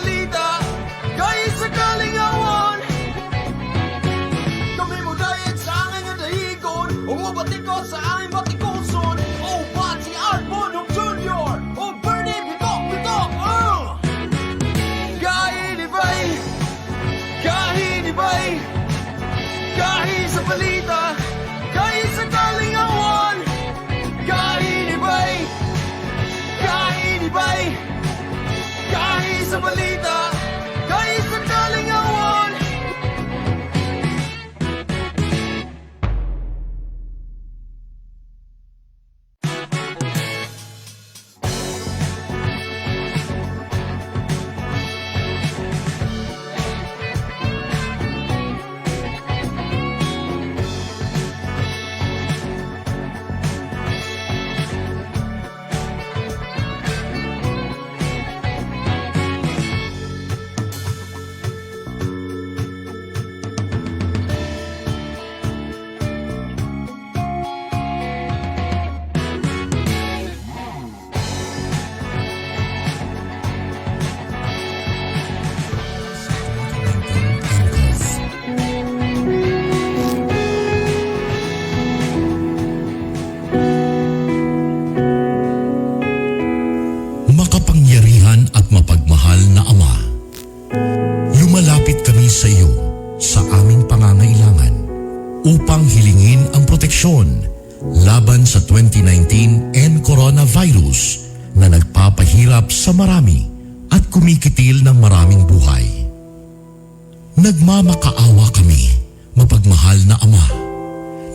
balita, kaysa kalingawan. Kami mo dayeg sa angay nga dahigon ug mobatikos sa aming batikuson. Oh, si Art Bonhoc Jr. O Bernie Bitok Bitok. Kahinibay, kahinibay, kahi sa balita, kahi sa kalingawan. Kahinibay, kahinibay, kahi sa balita, kahi sa kalingawan. Makapangyarihan at mapagmahal na Ama, lumalapit kami sa iyo sa aming pangangailangan upang hilingin ang proteksyon laban sa 2019 N coronavirus na nagpapahirap sa marami at kumikitil ng maraming buhay. Nagmamakaawa kami, mapagmahal na Ama.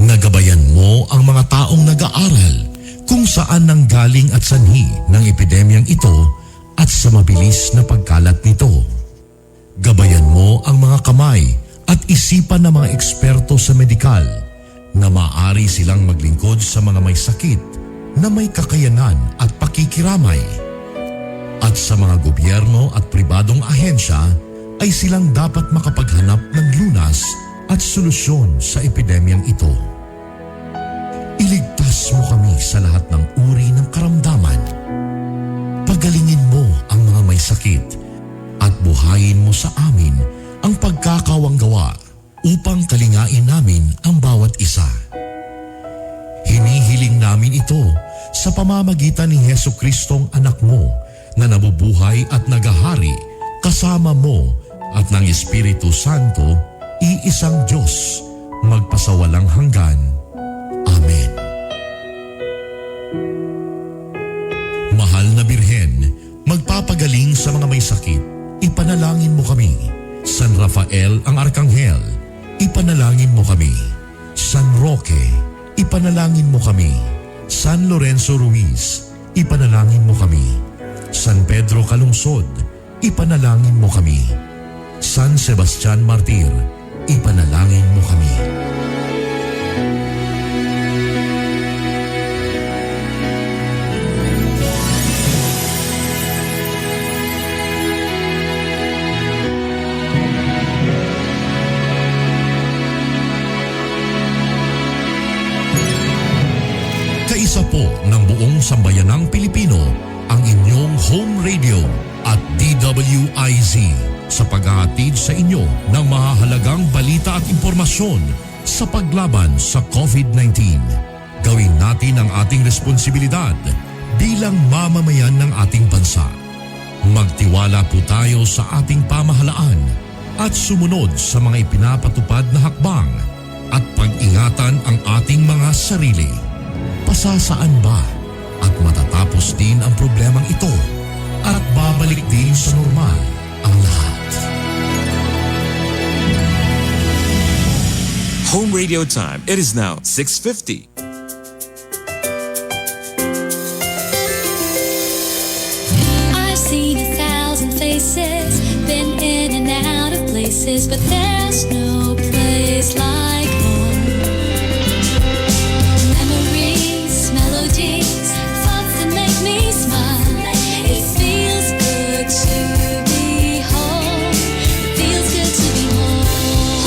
Nagabayan mo ang mga taong nag-aaral kung saan nanggaling at sanhi ng epidemyang ito at sa mabilis na pagkalat nito. Gabayan mo ang mga kamay at isipan ng mga eksperto sa medikal na maaari silang maglingkod sa mga may sakit na may kakayanan at pakikiramay. At sa mga gobyerno at pribadong ahensya ay silang dapat makapaghanap ng lunas at solusyon sa epidemyang ito. Iligtas mo kami sa lahat ng uri ng karamdaman. Pagalingin mo ang mga may sakit at buhayin mo sa amin ang pagkakawanggawa upang kalingain namin ang bawat isa. Hinihiling namin ito sa pamamagitan ni Hesu Kristong anak mo na nabubuhay at nagahari kasama mo at ng Espiritu Santo, iisang Diyos, magpasawalang hanggan. Amen. Mahal na Birhen, magpapagaling sa mga may sakit, ipanalangin mo kami. San Rafael ang Arkanghel, ipanalangin mo kami. San Roque, ipanalangin mo kami. San Lorenzo Ruiz, ipanalangin mo kami. San Pedro Calungsod, ipanalangin mo kami. San Sebastian Martir, ipanalangin mo kami. Kaisa po ng buong sambayanang Pilipino ang inyong home radio at DWIZ sa paghahatid sa inyo ng mahahalagang balita at impormasyon sa paglaban sa COVID-19. Gawin natin ang ating responsibilidad bilang mamamayan ng ating bansa. Magtiwala po tayo sa ating pamahalaan at sumunod sa mga ipinapatupad na hakbang at pag-ingatan ang ating mga sarili. Pasasaan ba at matatapos din ang problemang ito at babalik din sa normal ang lahat. Home radio time. It is now 6:50. I've seen 1,000 faces, been in and out of places, but there's no place like home. Memories, melodies, thoughts that make me smile. It feels good to be home. It feels good to be home.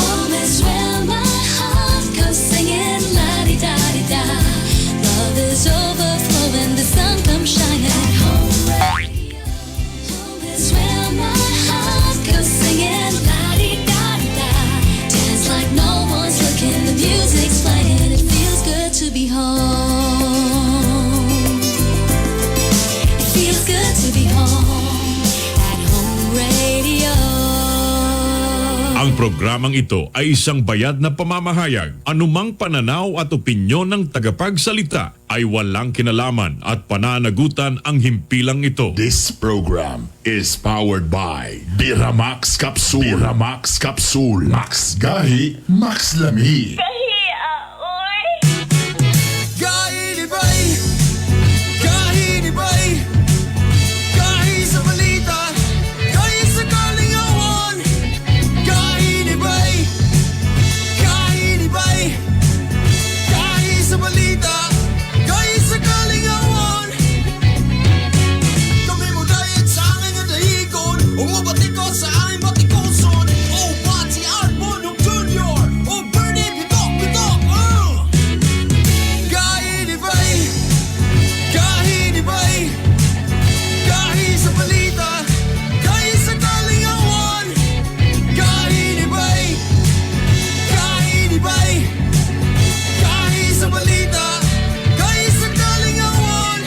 Home is where my heart goes singing la-di-da-di-da. Love is overflowing, the sun comes shining. Home radio. Home is where my good to be home at home radio. Ang programang ito ay isang bayad na pamamahayag. Anumang pananaw at opinyon ng tagapagsalita ay walang kinalaman at pananagutan ang himpilang ito. This program is powered by Biramax Capsule. Biramax Capsule. Max Gahi, Max Lami. Gahinibay, gahinibay, gahi sa balita, gahi sa kalingawan. Gahinibay, gahinibay, gahi sa balita, gahi sa kalingawan. Kami mo dayat sa aming dahigon, umubati ko sa aming batikuson. Oh, Pati Art Bonong Jr., oh, Bernie Bitok Bitok, oh! Gahinibay, gahinibay, gahi sa balita, gahi sa kalingawan. Gahinibay, gahinibay, gahi sa balita, gahi sa kalingawan.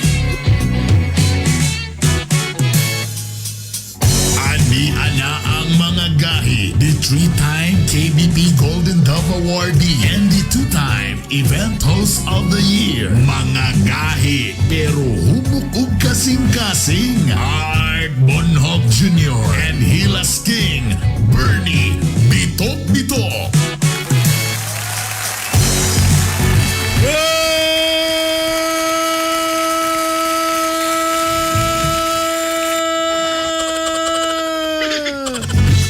Ani ana ang mga gahi. The three-time KBP Golden Dove Awardee and the two-time Event Host of the Year. Mga gahi pero hubok og kasing-kasing. Art Bonhoc Jr. and Hilas King Bernie Bitok Bitok.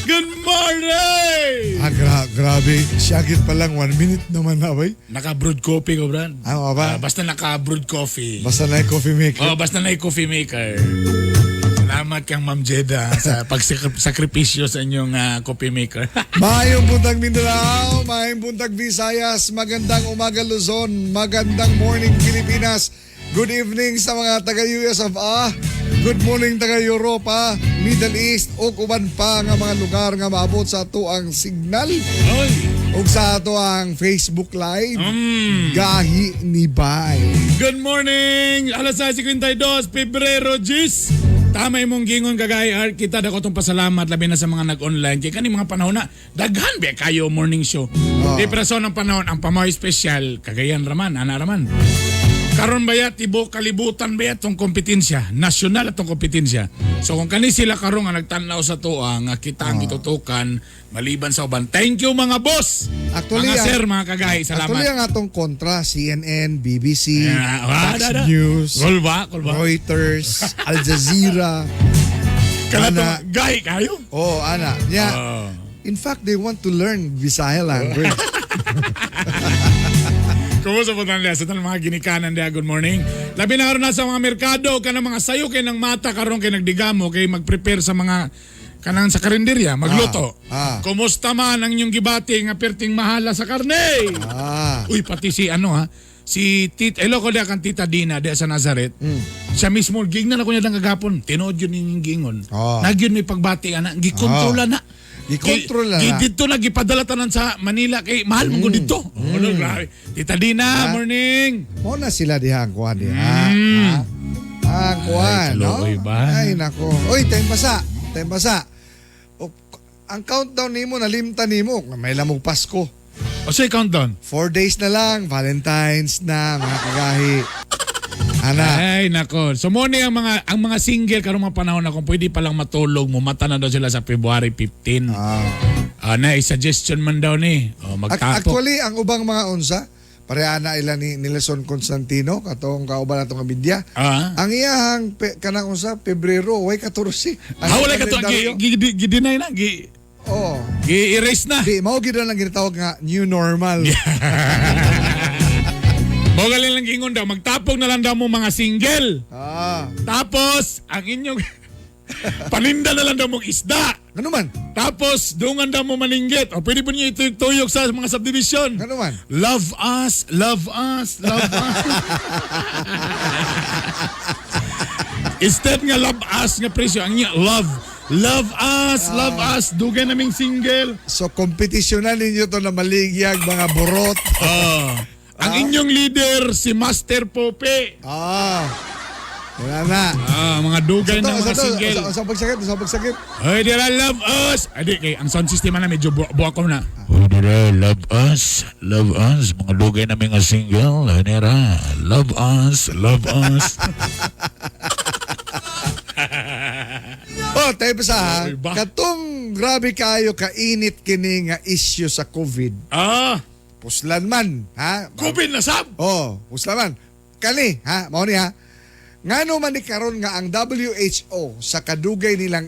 Good morning! Ah, grabe. Siyagit pa lang, 1 minute naman na, bay. Naka-brewed coffee ko, Brad. Ano ba? Ah, basta naka-brewed coffee. Basta na yung coffee maker. Oh, basta na yung coffee maker. Salamat kang Ma'am Jeda sa pagsakripisyo sa inyong coffee maker. Maayong buntag Mindanao, maayong buntag Visayas, magandang umaga Luzon, magandang morning Pilipinas. Good evening sa mga taga US of A. Good morning taga Europa, Middle East ug uban pa nga mga lugar nga maabot sa ato ang signal Oy! ug sa ato ang Facebook Live. Gahi ni Bay. Good morning! Alas 6:52, Pebrero, 10. Tama imong gingon kagay Art. Kita dako tong pasalamat labi na sa mga nag-online. Kay kani mga panahon na daghan ba kayo morning show. Di praso ng panahon ang Pamahay Special Cagayan raman, ana raman. Karon ba tibo kalibutan ba tong kompetensya, nasyonal atong kompetensya. So kung kani sila karon nga nagtan-aw sa tuwa nga kita ang gitutukan maliban sa uban. Thank you mga boss. Actually, mga sir, mga kagay, salamat. Actually, ang atong kontra, CNN, BBC, Yeah, ah, Fox da, da. News, Kulba, kulba. Reuters, Al Jazeera. Kalato, Ana. gay kayo. Oh, ana. Yeah. Oh. In fact, they want to learn Bisaya language. Kumusta po tayo sa tanang mga ginikanan diha, good morning. Labi na karon na sa mga merkado, kanang mga sayo kay ng mata karon kay nagdigamo kay mag-prepare sa mga kanang sa karinderya, magluto. Kumusta man ang inyong gibati nga perting mahala sa karne? Uy, pati si ano ha, si Tita, hello ko diha kang Tita Dina diha sa Nazareth. Siya mismo, gignan ako niya dang kagapon. Tinuod yun yung gingon. Nagyun may pagbati, ana. Gikontrola na. Gikontrola na. Dito na, gipadala tanan sa Manila. Kay mahal mo ko dito. Oh, grabe. Tita Dina, morning. Mo na sila diha ang kuan diha. Ah, ang kuan, Ay, no? kaluoy ba? Ay, nako. Oy, time pasa. Time pasa. O, ang countdown nimo nalimtan nimo, may lamog Pasko. O say countdown. 4 days na lang, Valentine's na, mga kagahi. Ana. Ay, nako. So mo ni ang mga single karong mga panahon na kung pwede pa lang matulog, mumata na daw sila sa February 15. Ah, na suggestion man daw ni. O magtapok. Actually, ang ubang mga unsa, pareha na ila ni Nelson Constantino, katong kauban natong nga media. Ang iyahang kanang unsa, Pebrero, way 14. Ang Ah, wala ka to. kalendaryo. Gi-deny na. Gi, Oo. Gi-erase na. Di, mao gid lang ginatawag nga new normal. Mo galing lang gingon daw, magtapok na lang daw mo mga single. Tapos, ang inyong paninda na lang daw mong isda. Ano man? Tapos, dungan daw mo maninggit. O pwede po niyo ituyok sa mga subdivision. Ano man? Love us, love us, love us. Instead nga love us nga presyo, ang niya, love. Love us, love us. Dugay naming single. So, kompetisyonan ninyo to na maligyag mga burot. Oh. Ang inyong leader, si Master Pope. Wala na. Ah, mga dugay na mga single. Sa pagsakit, sa pagsakit. Hoy, dira love us. Adi kay ang sound system na medyo buwa ko na. Hoy, dira love us, love us, mga dugay na mga single. Hoy, dira love us, love us. Oh, tayo pa sa ha. Oy, ba? Katong grabe kayo kainit kini nga issue sa COVID. Puslan man, ha? COVID na sab. Oh, puslan man. Kani, ha? Mao ni ha. Ngano man ni karon nga ang WHO sa kadugay nilang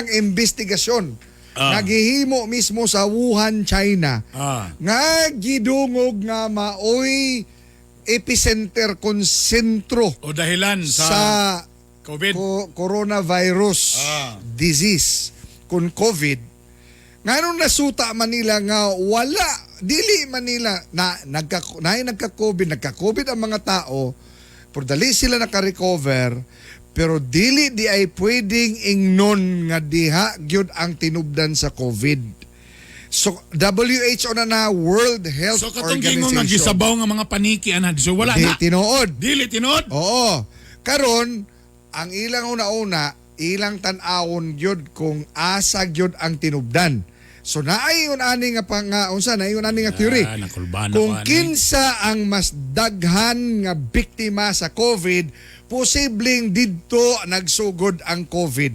investigasyon nga gihimo mismo sa Wuhan, China. Nga gidungog nga maoy epicenter kon sentro O dahilan sa, sa COVID. Coronavirus disease kun COVID, nganong nasuta man nila nga wala, dili man nila na nagka na nagka-COVID ang mga tao, pero dali sila naka-recover, pero dili di ay pwedeng ingnon nga diha gyud ang tinubdan sa COVID. So WHO na na, World Health So katong gingon Organization. nga gisabaw nga mga paniki ana, so wala Di na. tinuod. Dili tinuod. Oo. Karon, ang ilang una-una, ilang tan-awon gyud kung asa gyud ang tinubdan. So naay yun ani nga pa nga unsa na yun ani nga theory. Ah, nakulbaan Kung ako, ani. kinsa ang mas daghan nga biktima sa COVID, posibleng didto nagsugod ang COVID.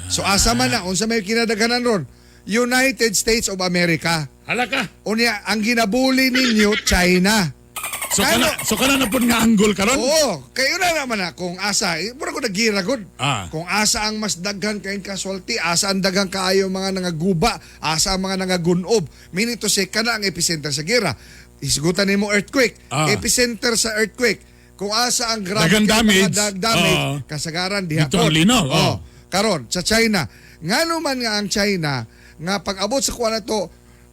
So asa man na unsa may kinadaghanan ron? United States of America. Hala ka. Unya ang ginabuli ninyo China. So kana so kana na pud nga angle karon. Oo, kayo na naman na kung asa, eh, mura ko nagira gud. Kung asa ang mas daghan kayong casualty, asa ang daghan kaayo mga nangaguba, asa ang mga nangagunob. Meaning to say, kana ang epicenter sa gira. Isgutan nimo earthquake. Epicenter sa earthquake. Kung asa ang grabe Daghan kaayo mga damage. damage, kasagaran diha Dito ang pod. linaw, Oo. Karon sa China, ngano man nga ang China nga pag-abot sa kuan na to,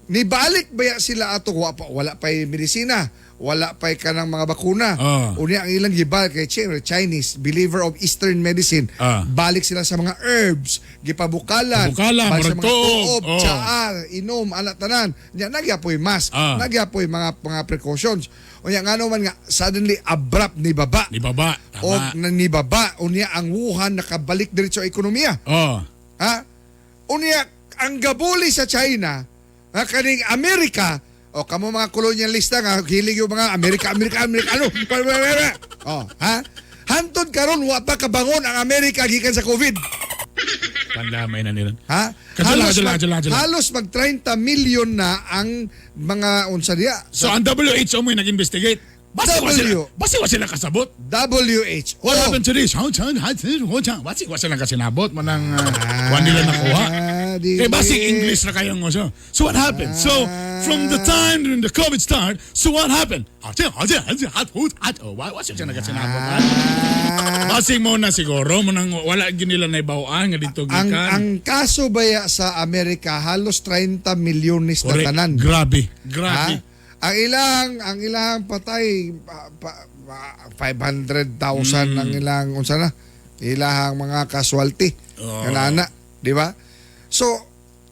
nibalik ba ya sila ato wala pa medisina, wala pa kanang mga bakuna. Unya ang ilang gibalik kay Chinese believer of Eastern medicine. Balik sila sa mga herbs, gipabukalan, Pabukalan, balik sa murag mga tuob. tuob, tsaa, inom, ana tanan. Nya nagyapoy mask, nagyapoy mga precautions. Unya ngano man nga suddenly abrupt ni baba. Ni baba. Tama. O nibaba, unya ang Wuhan nakabalik diretso sa ekonomiya. Ha? Unya ang gabuli sa China nga kaning Amerika, o kamo mga kolonyalista nga hilig yung mga Amerika, Amerika, Amerika, ano? Oh, ha? Hantod karon wa pa kabangon ang Amerika gikan sa COVID. Pandamay na nila. Ha? Kadula, kadula, kadula, kadula. Halos mag 30 million na ang mga unsa diya. So ang WHO mo yung nag-investigate. Basi wa sila, W. basi wa sila kasabot. WHO. What happened to this? How chan how chan how chan. Basi wa sila kasinabot manang uh, nila nakuha. Dili. Kay basi English na kayong so. So what happened? So from the time during the COVID start, so what happened? How chan how chan how chan how how oh, wa sila nakasinabot. Basi mo na siguro mo nang wala gyud nila naibawaan nga dito Ang gikan. ang kaso baya sa Amerika halos 30 milyones na Correct. tanan. Grabe. Grabe. Ha? Ang ilang patay 500,000 ang ilang unsa na ilahang mga casualty. Oo. Kanana, di ba? So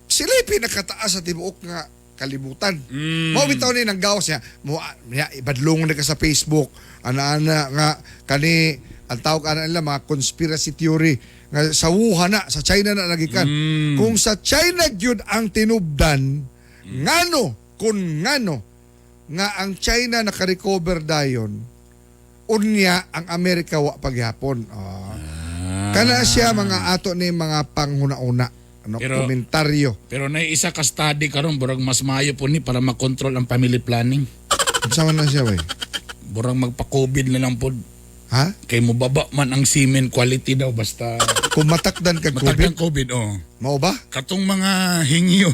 sila yung pinakataas sa tibuok nga kalibutan. Mao bitaw ni nang gawas niya. Mo niya ibadlong na ka sa Facebook. Ana-ana nga kani ang tawag ana nila mga conspiracy theory nga sa Wuhan na, sa China na nagikan. Kung sa China gyud ang tinubdan, ngano kun ngano nga ang China naka-recover dayon, unya ang Amerika wa pagyapon. Ah. Kana siya mga ato ni mga panghuna-una, ano, komentaryo. Pero na isa ka study karon, burag mas maayo po ni para makontrol ang family planning. Unsa man na siya bay? Burag magpa-COVID na lang pod. Ha? Kay mobaba man ang semen quality daw basta Kung matakdan kag matakdan COVID, COVID, oh. mao ba? Katong mga hingyo.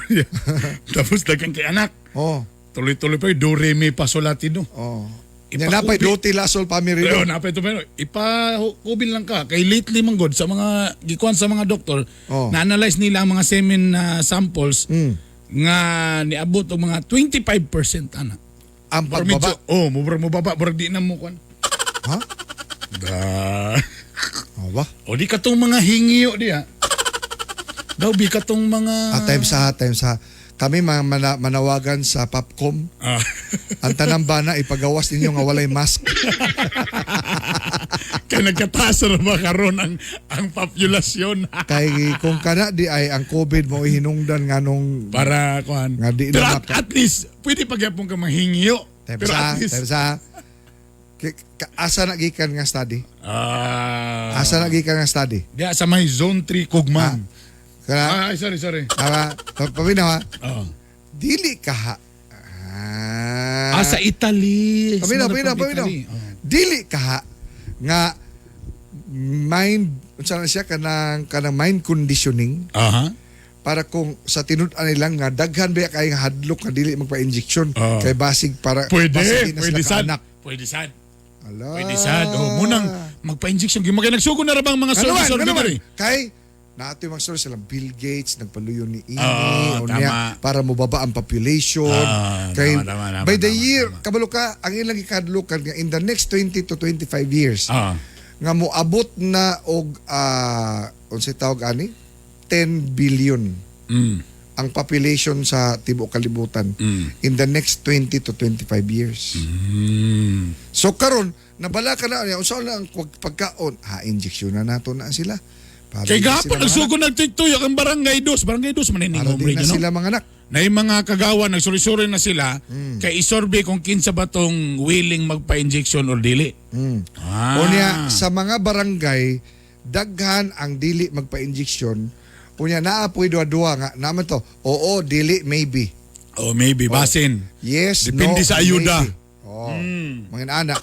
Tapos dagan kay anak. Oh. Tuloy-tuloy pa do re mi pa solati do. Oh. Nya napay doti lasol pamiri. Pero napay to pero ipa-COVID lang ka kay lately man god sa mga gikuan sa mga doktor, Oh. na-analyze nila ang mga semen na samples nga niabot og mga 25% ana. Ang Murag pagbaba. medyo- Oh, murag mo baba, murag di na mo kuan. Ha? Da. Oh ba? O di katong mga hingyo diha. Daw bi katong mga Ah, time sa kami mga manawagan sa Popcom. Ang tanang bana ipagawas ninyo nga walay mask. Kay nagkataas ra ba karon ang populasyon? Kay kung kana di ay ang COVID mo hinungdan nganong Para kuan. Nga di na Pero at least pwede pa gyapon ka manghingyo. Pero Tepsa, at least tepsa. Asa na gikan nga study? Ah. Asa na gikan nga study? Diya sa may Zone 3 Kugman. Kana, Ay, sorry, sorry. tama, paminaw ha? Oo. Dili ka ha. Ah. Ah, sa Italy. Paminaw, Sa paminaw, from paminaw. Italy. Oh. Dili ka ha nga mind unsa na siya kanang mind conditioning Aha. para kung sa tinud-an nilang nga daghan ba kay nga hadlok nga dili magpa-injection Oo. kay basig para Pwede, basig di na pwede sila sad. kaanak. Pwede sad. Ala. Pwede sad. Oh, munang magpa-injection. Gyud magay nagsugo na ra bang mga Ano service man, ano man. ordinary. Kay nato yung mga story silang Bill Gates nagpaluyo ni ini Oo, o niya, tama. para mobaba ang population. Ah, Kay tama, tama, tama, by the tama, year, tama. kabalo ka, ang ilang gikadlukan nga in the next 20 to 25 years nga moabot na og unsay tawag ani 10 billion ang population sa tibuok kalibutan in the next 20 to 25 years. So karon nabala ka na niya unsa lang ang pagkaon, ha injection na nato na sila. Para Kay di na gapon sila nagsugo nagtuyok ang barangay dos, barangay dos man manganak. ini Para home di na radio, no? sila manganak. Na yung mga kagawa nagsurisuri na sila kay isurvey kung kinsa ba tong willing magpa-injection or dili. Ah. Unya sa mga barangay daghan ang dili magpa-injection. Unya naa po'y duha-duha nga naman to. Oo, dili maybe. Oh, maybe basin. Yes, Depende no, sa ayuda. maybe. Oh. Mga anak.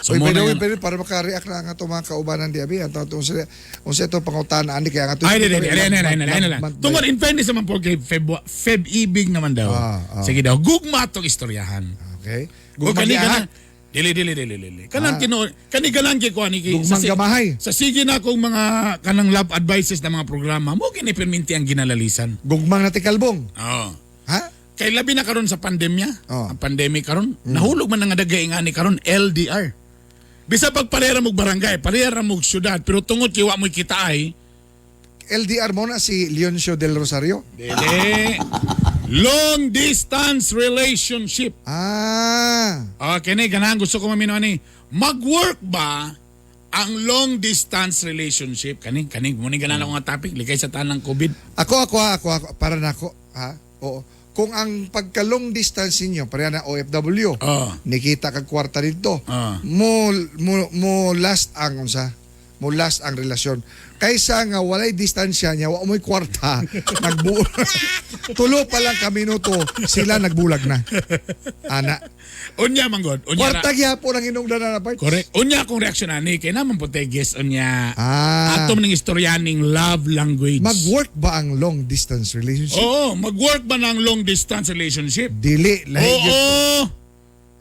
So, Uy, mo by the na way, nga- pero para makareact na ang ato mga kaubanan di abi, ang ato unsa unsa ito pangutan ani kaya ang ato. Ay, di, di, di, ay, ay, ay, ay, ay, ay, ay. Tungod in fairness naman po kay Feb, Feb Ibig naman daw. Sige daw, gugma tong istoryahan. Okay. O Gugma kani giahak. kana dili dili dili dili. Kanang tinuod kani galang kay kuan ni Gugmang gamahay. Sa sige na akong mga kanang love advices na mga programa mo gini perminti ang ginalalisan. Gugmang na tikalbong. Oo. Ha? Kay labi na karon sa pandemya. Oo. Ang pandemic karon, nahulog man ang dagay nga ni karon LDR. Bisa pag pareha mog barangay, pareha mog syudad, pero tungod kay wa mo'y kita ay LDR mo na si Leoncio del Rosario. dili. Long distance relationship. Ah. Okay ni ganahan gusto ko maminaw ani. Mag-work ba ang long distance relationship? Kani kani mo ni ganahan ako nga topic likay sa tanang COVID. Ako, para nako, ha? Oo. Kung ang pagka long distance ninyo, pareha na OFW, nikita kag kwarta dito, mo, mo, mo last ang unsa? Mo last ang relasyon. Kaysa nga walay distansya niya, wa mo'y kwarta, nagbu tulo pa lang ka minuto, sila nagbulag na. Ana. Unya man god. Unya Kwarta gyapon ang inugdan na part. Correct. Unya akong reaksyon ani kay naman po tay guest unya. Ah. Atom ning istoryaning love language. Mag-work ba ang long distance relationship? Oo, mag-work ba ng long distance relationship? Dili lahi gyud. Oo.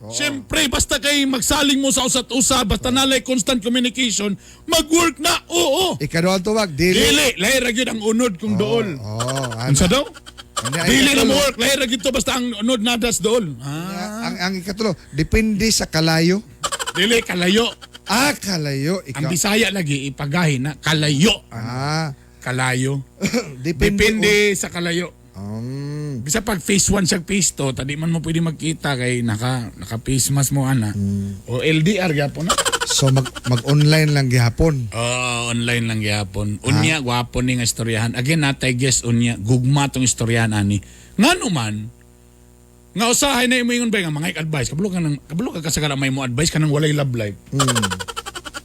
Siyempre, basta kay magsaling mo sa usat-usa, basta nalay constant communication, mag-work na. Oo. Ikaduhang tubag, dili. Dili, lahi ra gyud ang unod kung dool. Oh, ana. Unsa daw? Ano, ay, Dili na ikatulo. mo work, lahi ra gyud to basta ang unod nadas dool. Ah. Ang ikatulo, depende sa kalayo. Dili kalayo. Ah, kalayo. Ang Ikaw. Bisaya lagi ipagahi na kalayo. Ah, Kalayo. depende. Depende sa kalayo. Bisa pag phase 1 siya phase 2, tadi man mo pwede magkita kay naka face mask mo ana. O LDR gyapon na. So mag-online lang gihapon. Oh, online lang gyapon. Unya gwapo ni nga istoryahan. Again natay guest unya gugma tong istoryahan ani. Ngano man nga usahay na imo ingon ba nga mga advice kabalo ka kasagara may mo advice kanang walay love life.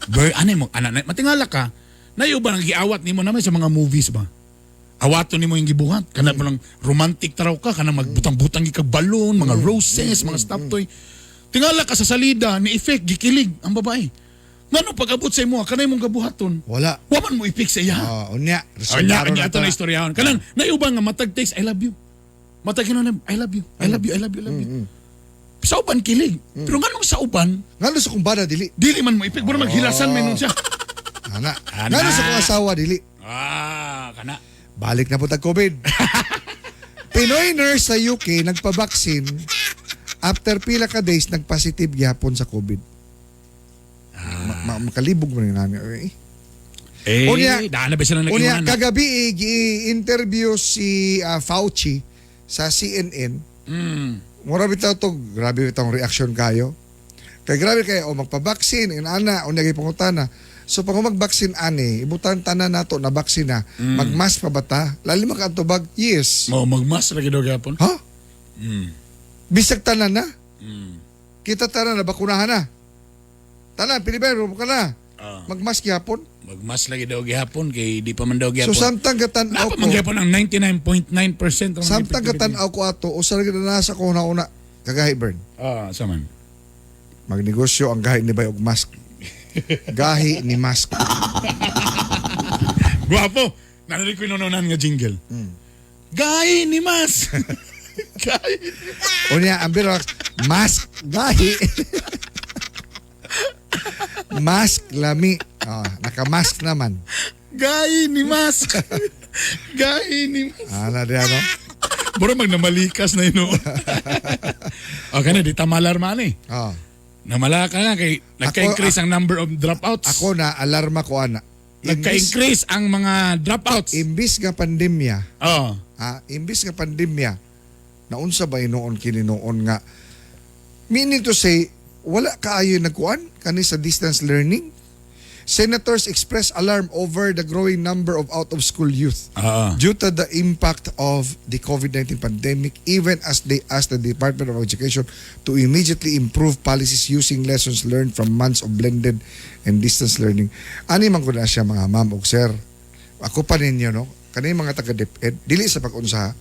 Ber anay mo ana na, matingala ka. Nayo ba nang giawat nimo naman sa mga movies ba? Awaton nimo yung gibuhat kana mo lang romantic taraw ka kana magbutang-butang gikag balon, mga roses, mga stuff toy. Tingala ka sa salida ni effect gikilig ang babae. Ngano pag-abot sa imo kanay mong gabuhaton. Wala. Wa man mo ipik sa iya. Oh, unya. Unya, Resultado unya na ato na istoryahon. Kanang naiuban nga matag text I love you. Matag hinuon I love you. I love you, I love you, I love you. Sa uban kilig. Pero nganong sa uban, Ngano sa kumbada dili? dili man mo ipik, mura maghilasan man nun siya. Ana. Ana. Ngano sa kong asawa dili? Ah, kana. Balik na po tag COVID. Pinoy nurse sa UK nagpa-vaccine after pila ka days nagpositive gyapon sa COVID. Makalibog mo rin namin. Eh. Eh, Unya, daan na ba sila Unya, nag-iwanan na? kagabi gi-interview si Fauci sa CNN. Mura bitaw to, grabe bitawng reaction kayo. Kay grabe kay o magpa-vaccine inana unya gyud pangutana. So pag mag-vaccine ani, ibutan tanan nato na vaccine na, magmask pa ba ta? Lalim ka tubag? Yes. Mo magmas lagi daw gyapon. Ha? Bisag tanan na. Kita tanan na bakunahan na. Tanan Pilipino ka na. Magmask gyapon. Magmas lagi daw gihapon kay di pa man daw gihapon. So samtang gatan-aw Napa ko. man gihapon ang 99.9% ng Samtang gatan-aw ko ato, usa ra gyud na nasa ko una kagahi Bern. Ah, sa man. Magnegosyo ang gahi ni Bay og mask. Gahi ni mask. Guwapo. Narinig ko yung nga jingle. Gay ni Mas. Gay. Unya ang biro mask gahi. Mask lami. Oh, naka-mask naman. Gay ni Mas. Gay ni Mas. Ana diha no. Bro, magnamalikas na yun. Okay na, di tamalar man eh. Oh. Namala ka nga kay nagka-increase ang number of dropouts. Ako na alarma ko ana. Imbis, Nagka-increase ang mga dropouts. imbis nga pandemya, Oh. ha, imbis nga pandemya, naunsa ba inoon kini noon nga meaning to say wala kaayo nagkuan kani sa distance learning. Senators express alarm over the growing number of out of school youth due to the impact of the COVID-19 pandemic, even as they ask the Department of Education to immediately improve policies using lessons learned from months of blended and distance learning. Ani man ko na siya mga ma'am og sir. Ako pa ninyo, no? Kani mga taga DepEd, dili sa pag-unsa.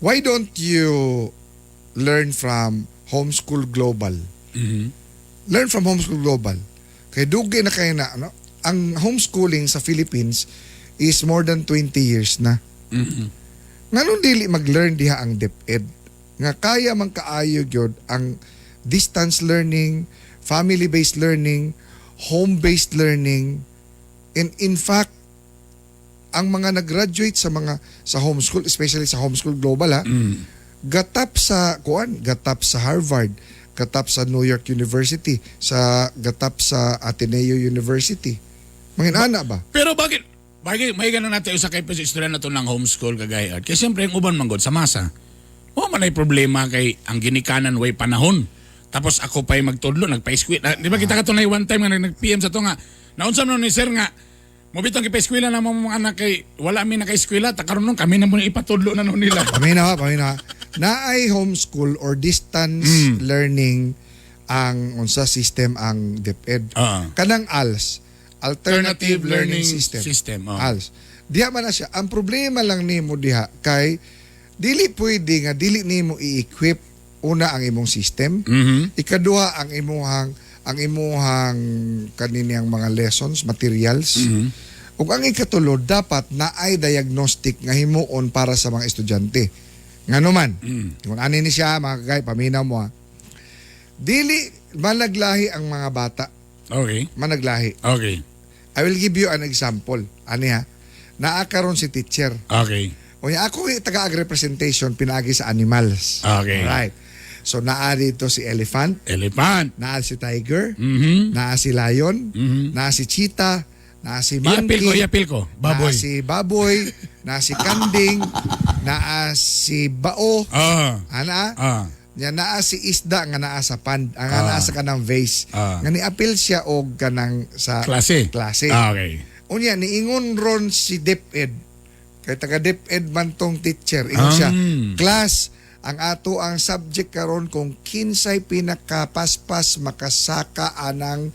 Why don't you learn from Homeschool Global? Learn from Homeschool Global. Kay dugay na kayo na, ano? Ang homeschooling sa Philippines is more than 20 years na. Nganong dili mag-learn diha ang DepEd? Nga kaya man kaayo gyud ang distance learning, family-based learning, home-based learning, and in fact, ang mga nag-graduate sa mga sa homeschool, especially sa Homeschool Global ha, gatap sa kuan, gatap sa Harvard, gatap sa New York University, sa gatap sa Ateneo University. Mga ana ba? Pero bakit? Bakit may ganun natin usa kay istorya na to ng homeschool kagaya art. Kaya siyempre ang uban manggod sa masa. Wa man ay problema kay ang ginikanan way panahon. Tapos ako pa'y magtudlo, nagpa-eskwela. Ah, di ba kita katunay one time nga nag-PM sa to nga. Naunsa man ni sir nga mobitong gipa-eskwela na mo mga anak kay wala mi naka-eskwela ta karon nun kami na mo ipatudlo na nun nila. Paminaw, paminaw. Naay homeschool or distance learning ang unsa system ang DepEd. Kanang ALS, Alternative Alternative Learning Learning System. System, ah. ALS. Diha man na siya. Ang problema lang nimo diha kay dili pwede nga dili nimo i-equip una ang imong system, ikaduha ang imuhang kaniniyang mga lessons, materials. Ug ang ikatulo dapat naay diagnostic nga himuon para sa mga estudyante. Ngano man, kung ani ni siya mga kagay, paminaw mo ha. Dili managlahi ang mga bata, managlahi. I will give you an example. Ani ha? Naa karon si teacher. Unya ako taga representation pinaagi sa animals. Right. So naa dito si elephant, Elephant. naa si tiger, naa si lion, naa si cheetah, naa si Iapil monkey, ko, iapil ko. Baboy. naa si baboy, naa si kanding, naa si bao, ana, nya naa si isda nga naa sa pond, ang naa sa kanang vase. Nga niapil siya og kanang sa Klase. klase. Unya niingon ron si DepEd. Kay taga DepEd man tong teacher. Ingon siya, "Class, ang ato ang subject karon kung kinsay pinakapaspas makasaka anang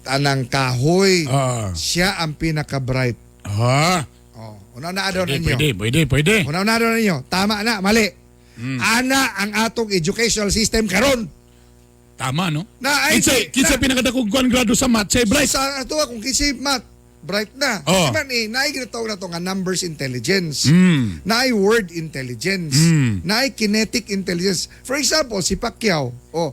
anang kahoy. Siya ang pinaka-bright." Oh, una na daw Pwede, ninyo. pwede, pwede, pwede. Una na daw ninyo. Tama na, mali. Ana ang atong educational system karon. Tama, no? Na ay Kinsa, kinsa pinakadakong kuan grado sa math, say bright. Sa ato kung kinsay math, bright na. Oh. Di man eh, naay ginatawag na to nga numbers intelligence. Naay word intelligence. Naay kinetic intelligence. For example, si Pacquiao, oh,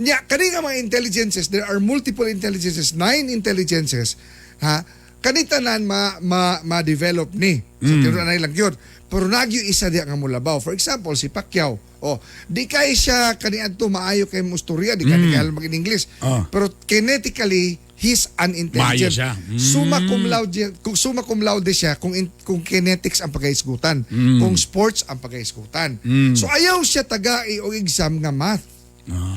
nya kani nga mga intelligences, there are multiple intelligences, nine intelligences, ha? Kani tanan ma ma ma-develop ni. Sa tinuod na lang yun. Pero nagyo isa diya nga mulabaw. For example, si Pacquiao, oh, di kay siya kaniadto maayo kay mustorya, di kay kay mag English. Pero kinetically, he's an Maayo intelligent. siya. Summa cum laude, kung summa cum laude siya kung kinetics ang pagkaisgutan, kung sports ang pagkaisgutan. So ayaw siya tagai og exam nga math.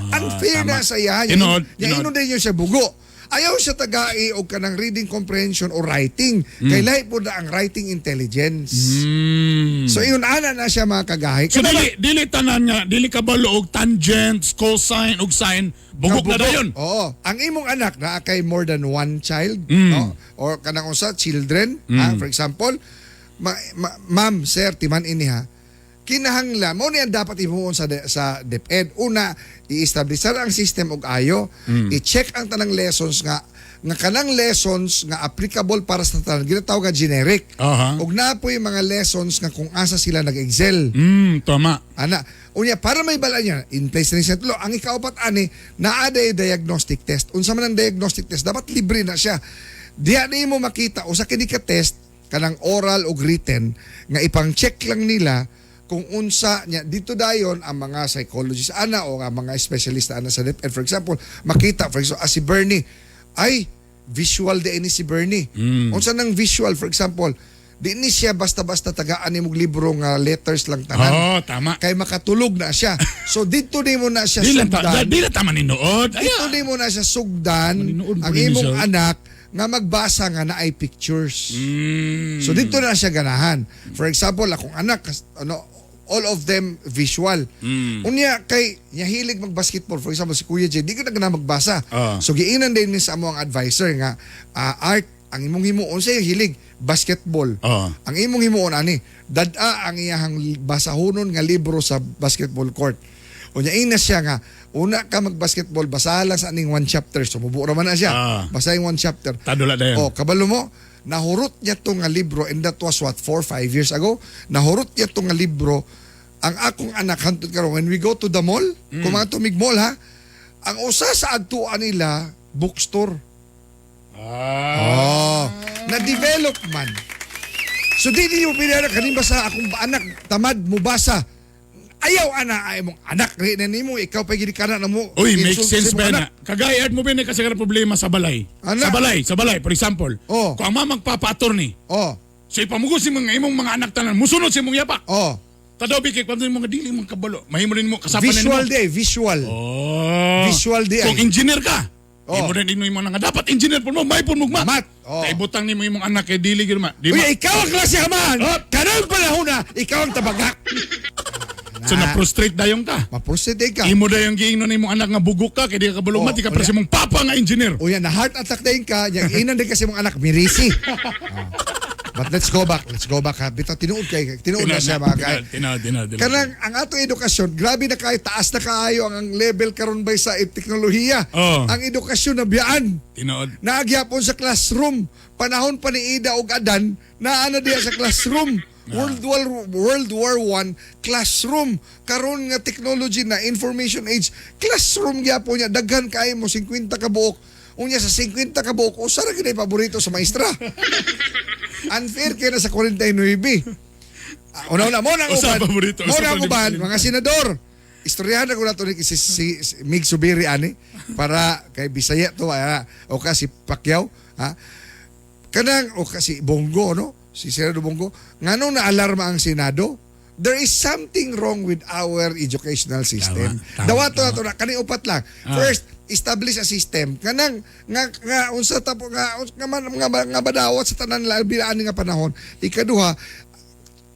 Unfair na sa iya. Tinuod, Nya tinuod. ingon din niyo siya bugo. Ayaw siya tagai og kanang reading comprehension or writing. Kay lahi po na ang writing intelligence. So ingon ana na siya, mga kagahi. So dili dili tanan nga dili kabalo og tangents, cosine ug sine, bugok na dayon. Oo. Ang imong anak na kay more than one child, no? Or kanang usa children, ha? For example, ma'am, sir, timan ini ha. Kinahanglan mo ni ang dapat himuon sa DepEd. Una, i-establish ang system og ayo, i-check ang tanang lessons nga nga kanang lessons nga applicable para sa tanan, ginatawag nga generic. Ug naa po'y mga lessons nga kung asa sila nag-excel. Tama. Ana, unya para may bala niya, in place ni sa tulo, ang ikaupat ani, naa day diagnostic test. Unsa man ang diagnostic test, dapat libre na siya. Diha nimo makita usa kini ka test kanang oral o written nga ipang-check lang nila kung unsa niya dito dayon ang mga psychologist ana o ang mga specialist ana sa DepEd. For example, makita, for example, si Bernie ay visual di ni si Bernie. Unsa nang visual? For example, di ni siya basta-basta tagaan nimog libro nga letters lang tanan. Oo, tama. Kay makatulog na siya. So dito nimo na siya Di lang ta, sugdan. di lang ta maninuod. Ay, Dito nimo na siya sugdan Maninuod ang po rin imong siya. anak nga magbasa nga naay pictures. So dito na siya ganahan. For example, akong anak ano, all of them visual. Unya kay niya hilig mag-basketball. For example, si Kuya Jay, di ko na ganahan magbasa. So giingnan din ni sa amo ang advisor nga art ang imong himuon sa hilig basketball. Ang imong himuon ani, dad-a ang iyahang basahonon nga libro sa basketball court. Unya ina siya nga una ka mag-basketball, basahan lang sa aning one chapter. So mubuo ra man na siya. Basahin one chapter. Tadula dayon. Oh, kabalo mo, nahurot niya to nga libro and that was what, 4 5 years ago. Nahurot niya to nga libro. Ang akong anak hantod karon when we go to the mall, kung mga tumig mall ha, ang usa sa adtuan nila bookstore. Oh, na-develop man. So di niyo pinara kanin basa akong anak tamad mo basa. Ayaw ana ay mong anak rin na nimo, ikaw pa gid kana na mo. Uy, make Insult sense sa imong ba na? anak. Kagayad mo ba na kasi ka problema sa balay? Ana. Sa balay, for example. Oh. Kung ang mamang papa attorney, so ipamugos si mga imong mga anak tanan, musunod sa imong yapak. Tadaw bi kay pamdin mga dili mong kabalo. Mahimo rin mo kasapan Visual nimo. day, visual. Oh. Visual day. Kung engineer ka, imo rin imo nga dapat engineer po mo, may po mo ma. Mat. Oh. Kay butang nimo imong anak kay dili gyud ma. Di Uy, ma. ikaw ang klase man. Oh. Kanang panahon na, ikaw ang tabagak. So na-frustrate dayon ka. Ma-frustrate ka. Imo dayon giingnon imong anak nga bugok ka kay di ka kabalo Oh, ma, di ka pre unya. sa imong papa nga engineer. Uya, na heart attack din ka, yang inan din kasi mong anak, mirisi. Oh. But let's go back. Let's go back ha. Bitaw tinuod kay tinuod na siya, mga kay. Tinaw, tinaw, tinaw. Kanang ang atong edukasyon, grabe na kay taas na kaayo ang level karon bay sa teknolohiya. Oh. Ang edukasyon nabiyaan. Tinuod. Naagyapon sa classroom. Panahon pa ni Ida og Adan, naa na diya sa classroom. World War One classroom. Karon nga technology na information age, classroom gyapon niya, daghan kaayo mo, 50 ka buok. Unya sa 50 ka buok, usa ra gyud ay paborito sa maestra. Unfair kay na sa 49. Una-una mo nang Usa uban. paborito, Mo usa nang uban, paborito. mga senador. Istoryahan na ko na to ni si Mig Zubiri ani para kay Bisaya to o ka si Pacquiao ha. Kanang o ka si Bong Go, no? Si Senador Bong Go, nganong na-alarma ang Senado? There is something wrong with our educational system. Tama, tama, Dawato na tama. to na kani upat lang. First, establish a system kanang nga nga unsa ta po nga nga, man- nga, nga badawat sa tanan labi ani nga panahon. Ikaduha,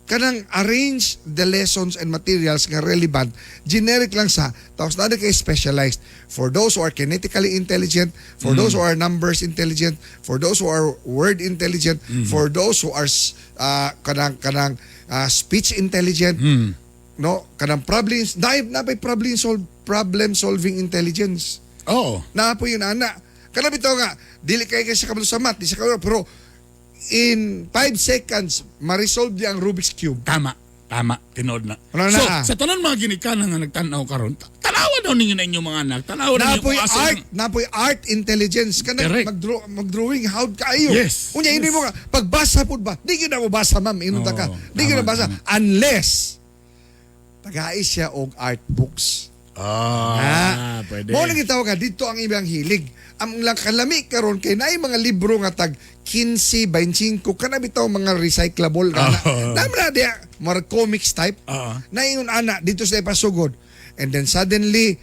kanang arrange the lessons and materials nga relevant, generic lang sa tapos na kay specialized for those who are kinetically intelligent, for those who are numbers intelligent, for those who are word intelligent, for those who are kanang speech intelligent, no, kanang problems na na problem solving intelligence. Oo. Na po yun ana kanang bitaw nga dili kay kay siya kabalo sa math, di siya kabalo, pero in 5 seconds ma-resolve niya ang Rubik's Cube. Tama. Tama. Tinuod na. Wala na, So, ah. sa tanan mga ginikanan nga nagtan-aw karon, tanawa daw ninyo na inyong mga anak. Tanawa ninyo Napoy kung asa art, napoy art intelligence kanang Correct. mag-draw, mag-drawing how kaayo. Unya ini mo nga pagbasa pud ba? Di gyud na mo basa, ma'am, ingon ta ka. Oo, Di gyud na tama, basa tama. unless tagai siya og art books. Ah, pwede. Mao nang gitawag nga dito ang ibang hilig. Ang lang kalami karon kay naay mga libro nga tag 15, 25 kana bitaw mga recyclable nga na. Dami na diya, mga comics type. Oo. Na ingon ana dito sa ipasugod. And then suddenly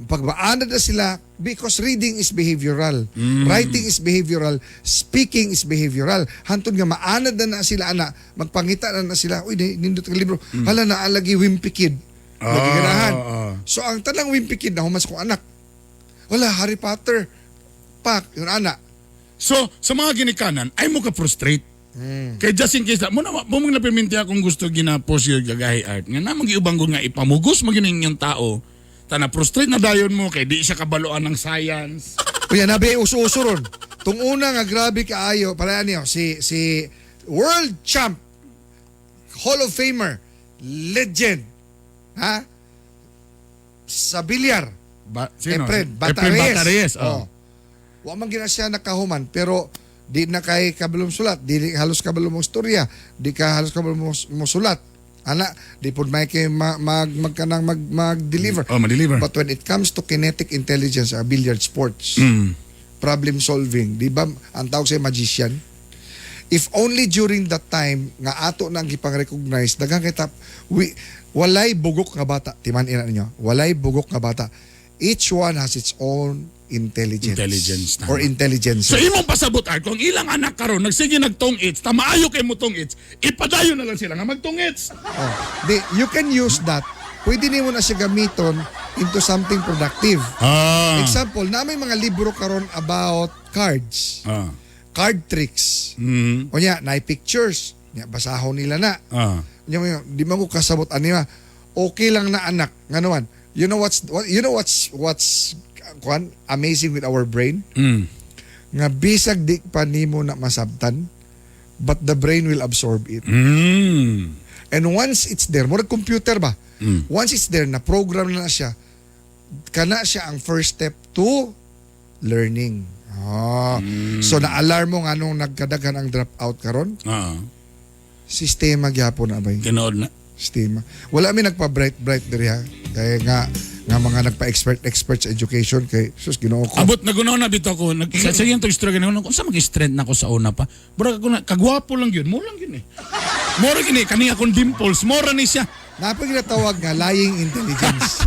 Pag maanad na sila, because reading is behavioral, writing is behavioral, speaking is behavioral. Hantod nga maanad na na sila ana, magpangita na na sila, "Uy, nindot ang libro. Hala na lagi Wimpy Kid." Lagi ganahan. So ang tanang Wimpy Kid na human sa kong anak. Wala, Harry Potter. Pak, yun ana. So, sa mga ginikanan, ay mo ka frustrate. Kay just in case, mo na mo mong napiminti akong gusto gina-post yung gagahi art. Nga na mag-iubang nga ipamugos mo gining yung tao. Tana frustrate na dayon mo kay di siya kabaloan ng science. Uy, nabi uso-uso ron. Tung una nga grabe kaayo, para niyo si si world champ, Hall of Famer, legend. Ha? Sa bilyar. Ba, sino? Efren Bata Efren Reyes. Bata Reyes. Oh. Oh. Wa man gina siya nakahuman pero di na kay kabalom sulat, di halos kabalom mo istorya, di ka halos kabalom mo sulat. Ana, di pud may kay mag magkanang mag mag-deliver. Oh, ma-deliver. But when it comes to kinetic intelligence, billiard sports, problem solving, di ba ang tawag sa magician? If only during that time nga ato nang gipang-recognize, daghang kay tap, we, walay bugok nga bata, timan ina ninyo, walay bugok nga bata. Each one has its own intelligence. Intelligence, tama. Or intelligence. So imong pasabot art, kung ilang anak karon nagsige nagtong its, tamaayo kay mo tong its, ipadayon na lang sila nga magtong its. Oh. Di, you can use that. Pwede nimo na siya gamiton into something productive. Example, na may mga libro karon about cards. Card tricks. Unya, na pictures. Nya, basahon nila na. Unya, mo di man ko kasabot ani ma. Okay lang na anak. Nga naman, you know what's kwan amazing with our brain? Nga bisag di pa nimo na masabtan, but the brain will absorb it. And once it's there, murag computer ba? Once it's there, na program na siya, kana siya ang first step to learning. Ah. So na-alarm mo nga nung nagkadaghan ang drop out karon, sistema gyapon na bay. Tinuod na. Sistema. Wala mi nagpa-bright bright diri ha. Kaya nga nga mga nagpa-expert expert sa education kay sus, Ginoo ko. Abot nagunaw na bitaw ko. Nag, sa iyang to istorya ganun kung sa mag-strength na ko sa una pa. Murag ako na kagwapo lang yun. Mo lang yun eh. Mora gini kani akong dimples. Mora ni siya. Napag ginatawag nga lying intelligence.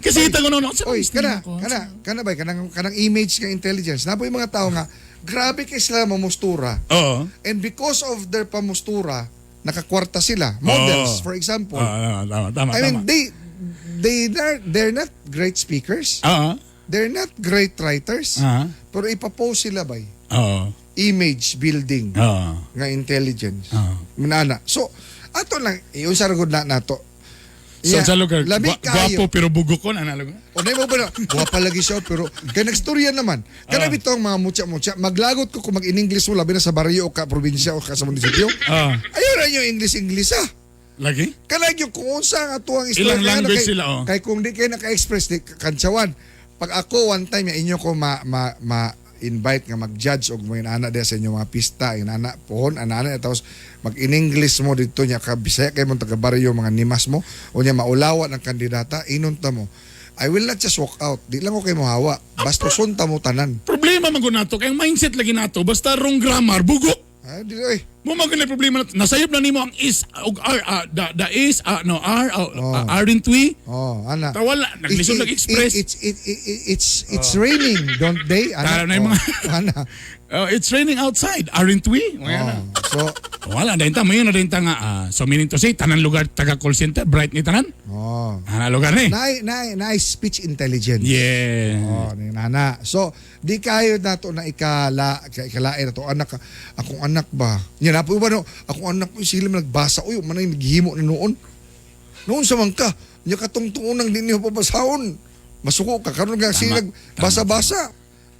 Kasi ita ko noon. Sa Oy, mag-strength kana, ako? kana, kana ba kanang kanang image nga intelligence. Napoy mga tao nga grabe kay sila mamustura. And because of their pamustura, nakakwarta sila. Models, for example. Ah, tama, tama, I mean, tama. they're not great speakers. They're not great writers. Pero ipapost sila bay. Image building nga intelligence. Minana. So, ato lang, iyon sa ragod na nato. So Yeah, sa lugar, labi kaayo. gwapo pero bugok ko na nalago. O na mo ba na, guwapa lagi siya, pero kay nagstorya naman. Kana bitaw ang mga mutya-mutya, maglagot ko kung mag-in-English mo, labi na sa baryo o ka probinsya o ka sa munisipyo. Ayaw na inyo English-English ah. Lagi? Kanang yung kung unsa ang ato ang istorya. Ilang Kaya ano, language kay, sila, oh. Kay kung di kayo naka-express, di kantsawan. Pag ako one time, inyo ko ma invite nga mag-judge og mga ana diya sa inyong mga pista, inana pohon, ana tapos mag-in-English mo dito niya ka Bisaya kay mong taga baryo mga nimas mo o niya maulawa ng kandidata, inunta mo. I will not just walk out. Di lang ko kay mohawa. Basta ta mo tanan. Problema man gud nato kay ang mindset lagi nato basta wrong grammar bugok. Ay, di oy. Mo man gud problema nato. Nasayop na nimo ang is og r the is no r aren't we? Oh, ana. Tawala naglisod nag-express. It's raining, don't they? Ana, Tara na yung oh, ana. It's raining outside, aren't we? Mga Oh, na. so, Wala na ta mo yun na ta nga so meaning to say tanan lugar taga call center bright ni tanan. oh. Ana lugar ni. Na speech intelligence. Yeah. Oh, ni nana. So, di kayo nato na ikalain na to anak akong anak ba. Nya na po ba no, akong anak ko sila man nagbasa uy man ay naghimo na noon. Noon sa man ka, nya katong tuunang di niyo pabasahon. Masuko ka karon nga sila basa-basa.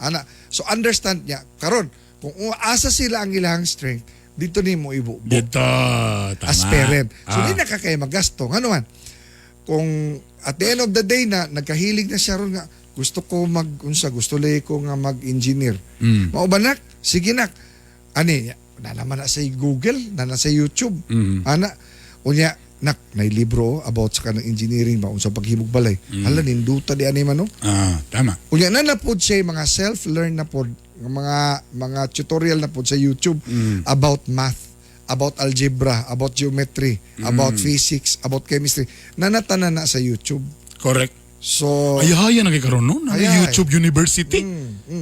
Ana, so understand niya karon kung asa sila ang ilang strength dito nimo ibubo Dito tama. as parent. So di na ka kay magasto. Ngano man? Kung at the end of the day na nagkahilig na siya ron nga gusto ko mag unsa gusto lay ko nga mag-engineer. Mao ba nak? Sige nak. Ani na naman na sa Google, na na sa YouTube. Ana unya nak nay libro about sa kanang engineering ba unsa paghimog balay. Hala ninduta di ani man no. Ah, tama. Unya na na pod siya yung mga self-learn na pod mga mga tutorial na pod sa YouTube about math, About algebra, about geometry, about physics, about chemistry. Nanatanan na sa YouTube. Correct. So, Ay, ay, karon no? Na Ay, ay. YouTube University.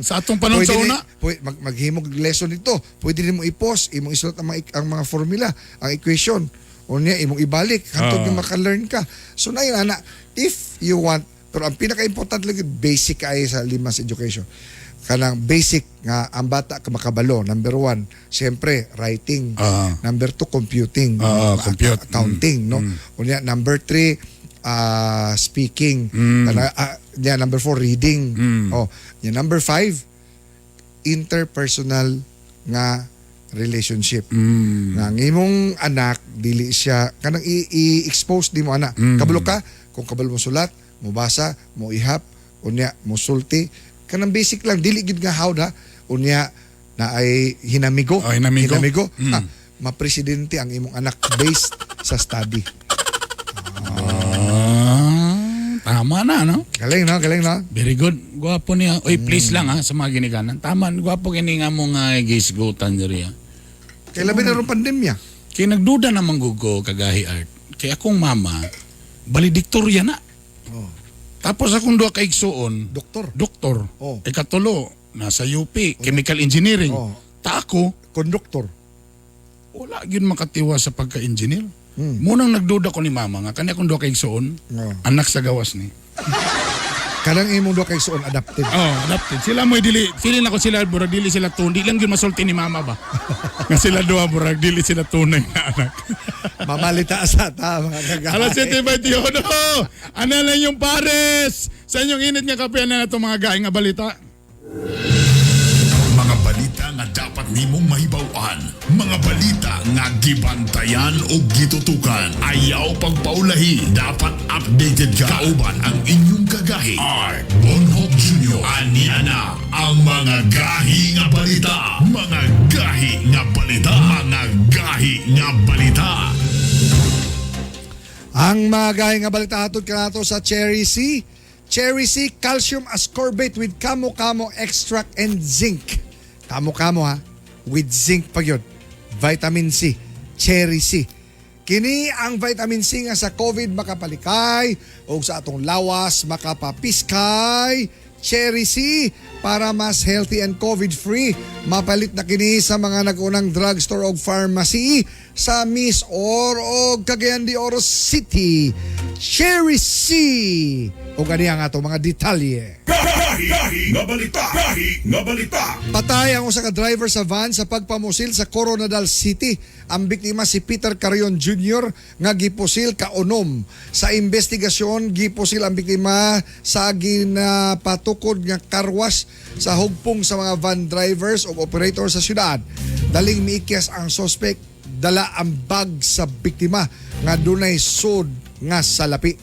Sa atong panahon sa Pwede una. Pwede, maghimog lesson dito. Pwede nimo i-pause, imong isulat ang mga formula, ang equation. O niya, imong ibalik hantod nga maka-learn ka. So na yun, ana, if you want, pero ang pinaka-importante lagi basic ay sa limas education. Kanang basic nga ang bata ka makabalo. Number one, siyempre, writing. Number two, computing. Compute. Accounting, no? O niya, number three, speaking. Niya, number four, reading. Oh, niya, number five, interpersonal nga relationship. Nga ang imong anak dili siya kanang i-expose di mo ana. Kabalo ka kung kabalo mo sulat, mo basa, mo ihap, unya mo sulti, kanang basic lang dili gid nga how da unya na ay hinamigo. Oh, hinamigo. Hinamigo. Ah, mapresidente ang imong anak based sa study. Ah, tama na, no? Galing no, galing no. Very good. Gwapo niya. Oy, please lang ha, sa mga ginikanan. Tama, gwapo kini nga mo nga gisgutan diri ha. Kay labi na ron pandemya. Kay nagduda naman gugo kagahi art. Kay akong mama, valedictorian na. Tapos akong duha ka igsuon, Doktor. Doktor. Oh. Ikatulo, nasa UP, chemical engineering. Oh. Ta ako, Conductor. Wala gyud makatiwa sa pagka-engineer. Munang nagduda ko ni mama nga kani akong duha ka igsuon, anak sa gawas ni. Kanang imong duha kay suon adapted. Oh, adapted. Sila mo dili, feeling ako sila murag dili sila tun, di lang gyud masulti ni mama ba. Nga sila duha murag dili sila tunay na anak. Mamalita sa ta mga kagahi. Alas 7:28. Ano lang yung pares? Sa inyong init nga kape na itong mga gaing nga balita. Mga balita nga dapat nimong mahibaw-an, mga balita nga gibantayan o gitutukan. Ayaw pagpaulahi, dapat updated ka. Kauban ang inyong kagahi. R. Bonhoc Jr. Ania na ang mga gahi nga balita. Mga gahi nga balita. Mga gahi nga balita. Ang mga gahi nga balita hatod kanato sa Cherry C. Cherry C Calcium Ascorbate with Kamo-Kamo Extract and Zinc. Kamo-kamo ha, with zinc pa yun. Vitamin C, Cherry C. Kini ang vitamin C nga sa COVID makapalikay o sa atong lawas makapapiskay. Cherry C para mas healthy and COVID-free. Mapalit na kini sa mga nag-unang drugstore o pharmacy sa Miss Or o Cagayan de Oro City. Cherry C. O gani ang ato mga detalye. Patay ang usa ka driver sa van sa pagpamusil sa Coronadal City. Ang biktima si Peter Carrion Jr. nga gipusil kaunom. Sa investigasyon, gipusil ang biktima sa ginapatukod nga carwash sa hugpong sa mga van drivers o operator sa syudad. Daling miikyas ang suspect, dala ang bag sa biktima nga dunay sud nga salapi.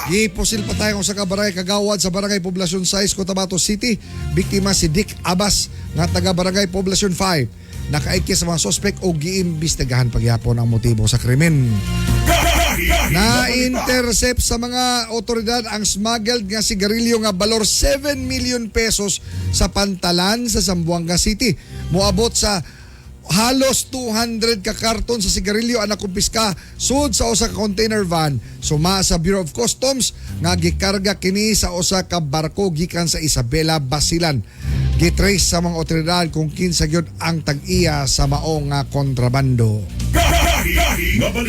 Gipusil pa tayo sa kabarangay Kagawad sa Barangay Poblacion 6, Cotabato City. Biktima si Dick Abbas nga taga Barangay Poblacion 5. Nakaikya sa mga sospek o giimbestigahan pagyapon ang motibo sa krimen. Na-intercept sa mga otoridad ang smuggled nga sigarilyo nga balor 7 million pesos sa Pantalan sa Zamboanga City. Moabot sa halos 200 ka karton sa sigarilyo ang nakumpiska sud sa usa ka container van suma sa Bureau of Customs nga gikarga kini sa usa ka barko gikan sa Isabela, Basilan. Gitrace sa mga otoridad kung kinsa gyud ang tag-iya sa mao nga kontrabando.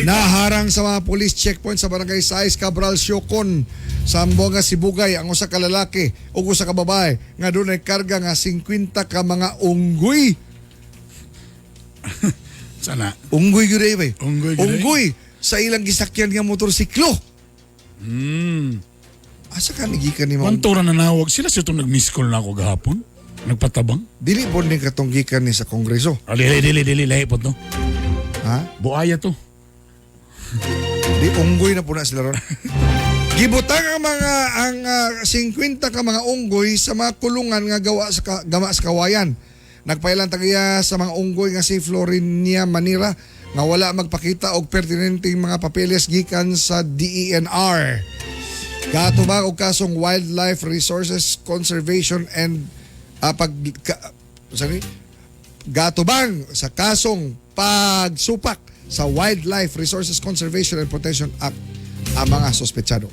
Naharang sa mga police checkpoint sa Barangay 6, Cabral Siocon, sa Zamboanga Sibugay ang usa ka lalaki ug usa ka babae nga dunay karga nga 50 ka mga unggoy. Sana. Unggoy gyud eh, bay. Unggoy gyud eh. Unggoy sa ilang gisakyan nga motorsiklo. Asa ka nigikan ni mo? Kwanto ra nanawag sila siya itong nag-miss call na ako gahapon. Nagpatabang. Dili po ni katong gikan ni sa Kongreso. Ah, dili, dili, dili, lahi po to. Ha? Buaya to. Di unggoy na po na sila ron. Gibutang ang 50 ka mga unggoy sa mga kulungan nga gawa sa kawayan. Nagpailan tagiya sa mga unggoy nga si Florinia Manira nga wala magpakita og pertinenteng mga papeles gikan sa DENR. Katubag og kasong Wildlife Resources Conservation and pag ka, sorry, Gatubang sa kasong pagsupak sa Wildlife Resources Conservation and Protection Act ang mga sospetsado.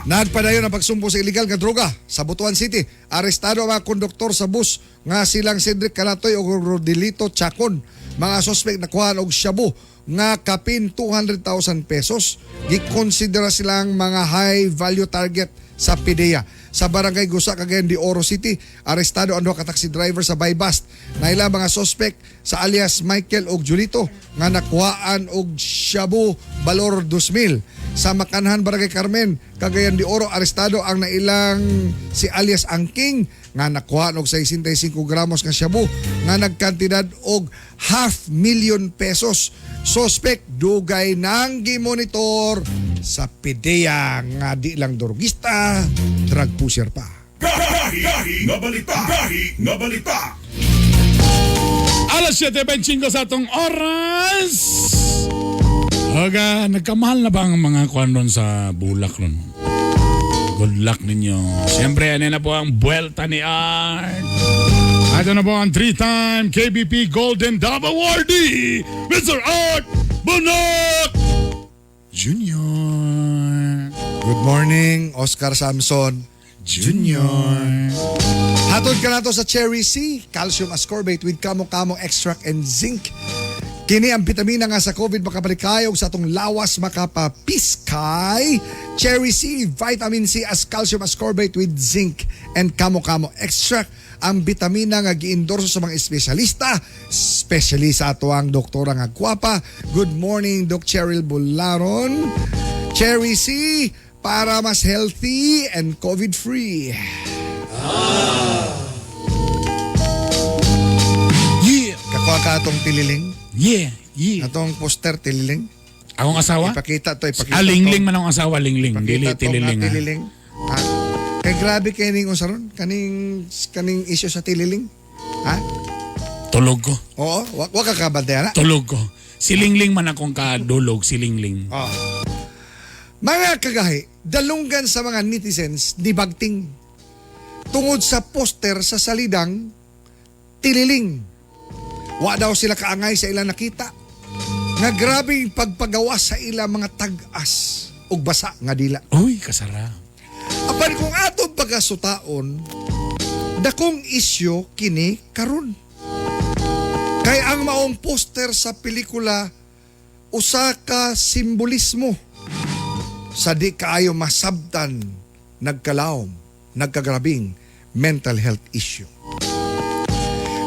Nagpadayon ang pagsumbo sa illegal nga droga sa Butuan City. Arestado ang mga konduktor sa bus nga silang Cedric Canatoy ug Rodelito Chacon. Mga suspect nakuha og shabu nga kapin 200,000 pesos. Gikonsidera silang mga high value target sa PDEA. Sa Barangay Gusa, Cagayan de Oro City, arestado ang duha ka taxi driver sa buy-bust. Naila mga suspect sa alias Michael og Julito nga nakuhaan og shabu balor 2,000. Sa Makanhan, Barangay Carmen, Cagayan de Oro, arestado ang nailang si alias Angking nga nakuhaan og 65 gramos nga shabu nga nagkantidad og 500,000 pesos. Suspect dugay nang gimonitor sa PDEA nga di lang drogista, drug pusher pa. Alas 7:25 sa atong oras. Oga, nagkamahal na ba ang mga kuan ron sa bulak ron? Good luck ninyo. Siyempre, ano na po ang buwelta ni Art. Ito na po ang three-time KBP Golden Dove Awardee, Mr. Art Bunak Jr. Good morning, Oscar Samson Jr. Hatod ka nato sa Cherry C, calcium ascorbate with kamo-kamo extract and zinc. Kini ang bitamina nga sa COVID makabalikayog sa atong lawas makapapiskay. Cherry C, vitamin C as calcium ascorbate with zinc and kamo-kamo extract. Ang bitamina nga giendorso sa mga espesyalista, especially sa ato ang doktora nga gwapa. Good morning, Doc Cheryl Bularon. Cherry C, para mas healthy and COVID-free. Yeah! Kakuha ka atong tililing. Yeah! Yeah! Atong poster tililing. Akong asawa? Ipakita to, ipakita Ah, lingling to. man akong asawa, lingling. Dili, Ipakita to tililing. nga ah. tililing. Ha? Kay grabe kay ning usaron kaning kaning issue sa tililing. Ha? Tulog ko. Oo, wa ka kabantay na. Tulog ko. Si Lingling man akong kadulog, si Lingling. Oh. Mga kagahi, dalunggan sa mga netizens ni Bagting tungod sa poster sa salidang tililing. Wa daw sila kaangay sa ilang nakita. Nga grabing pagpagawas sa ilang mga tag-as ug basa nga dila. Uy, kasarap. Apan kung atong pagkasutaon, dakong isyo kini karon. Kay ang maong poster sa pelikula usa ka simbolismo sa di kaayo masabtan nagkalawom, nagkagrabing mental health issue.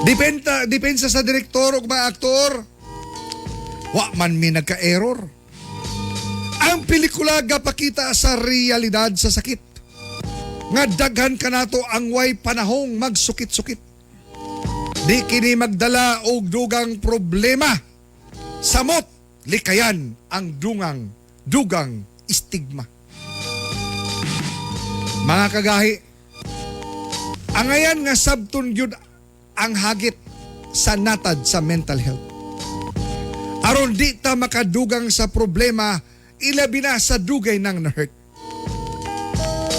Dependa, depensa sa direktor ug mga aktor, wa man mi nagka-error. Ang pelikula gapakita sa realidad sa sakit. Nga daghan kanato ang way panahong magsukit-sukit. Di kini magdala og dugang problema. Samot likayan ang dugang stigma. Mga kagahi, angayan nga sabton gyud ang hagit sa natad sa mental health. Aron di ta makadugang sa problema, ilabi na sa dugay ng na-hurt.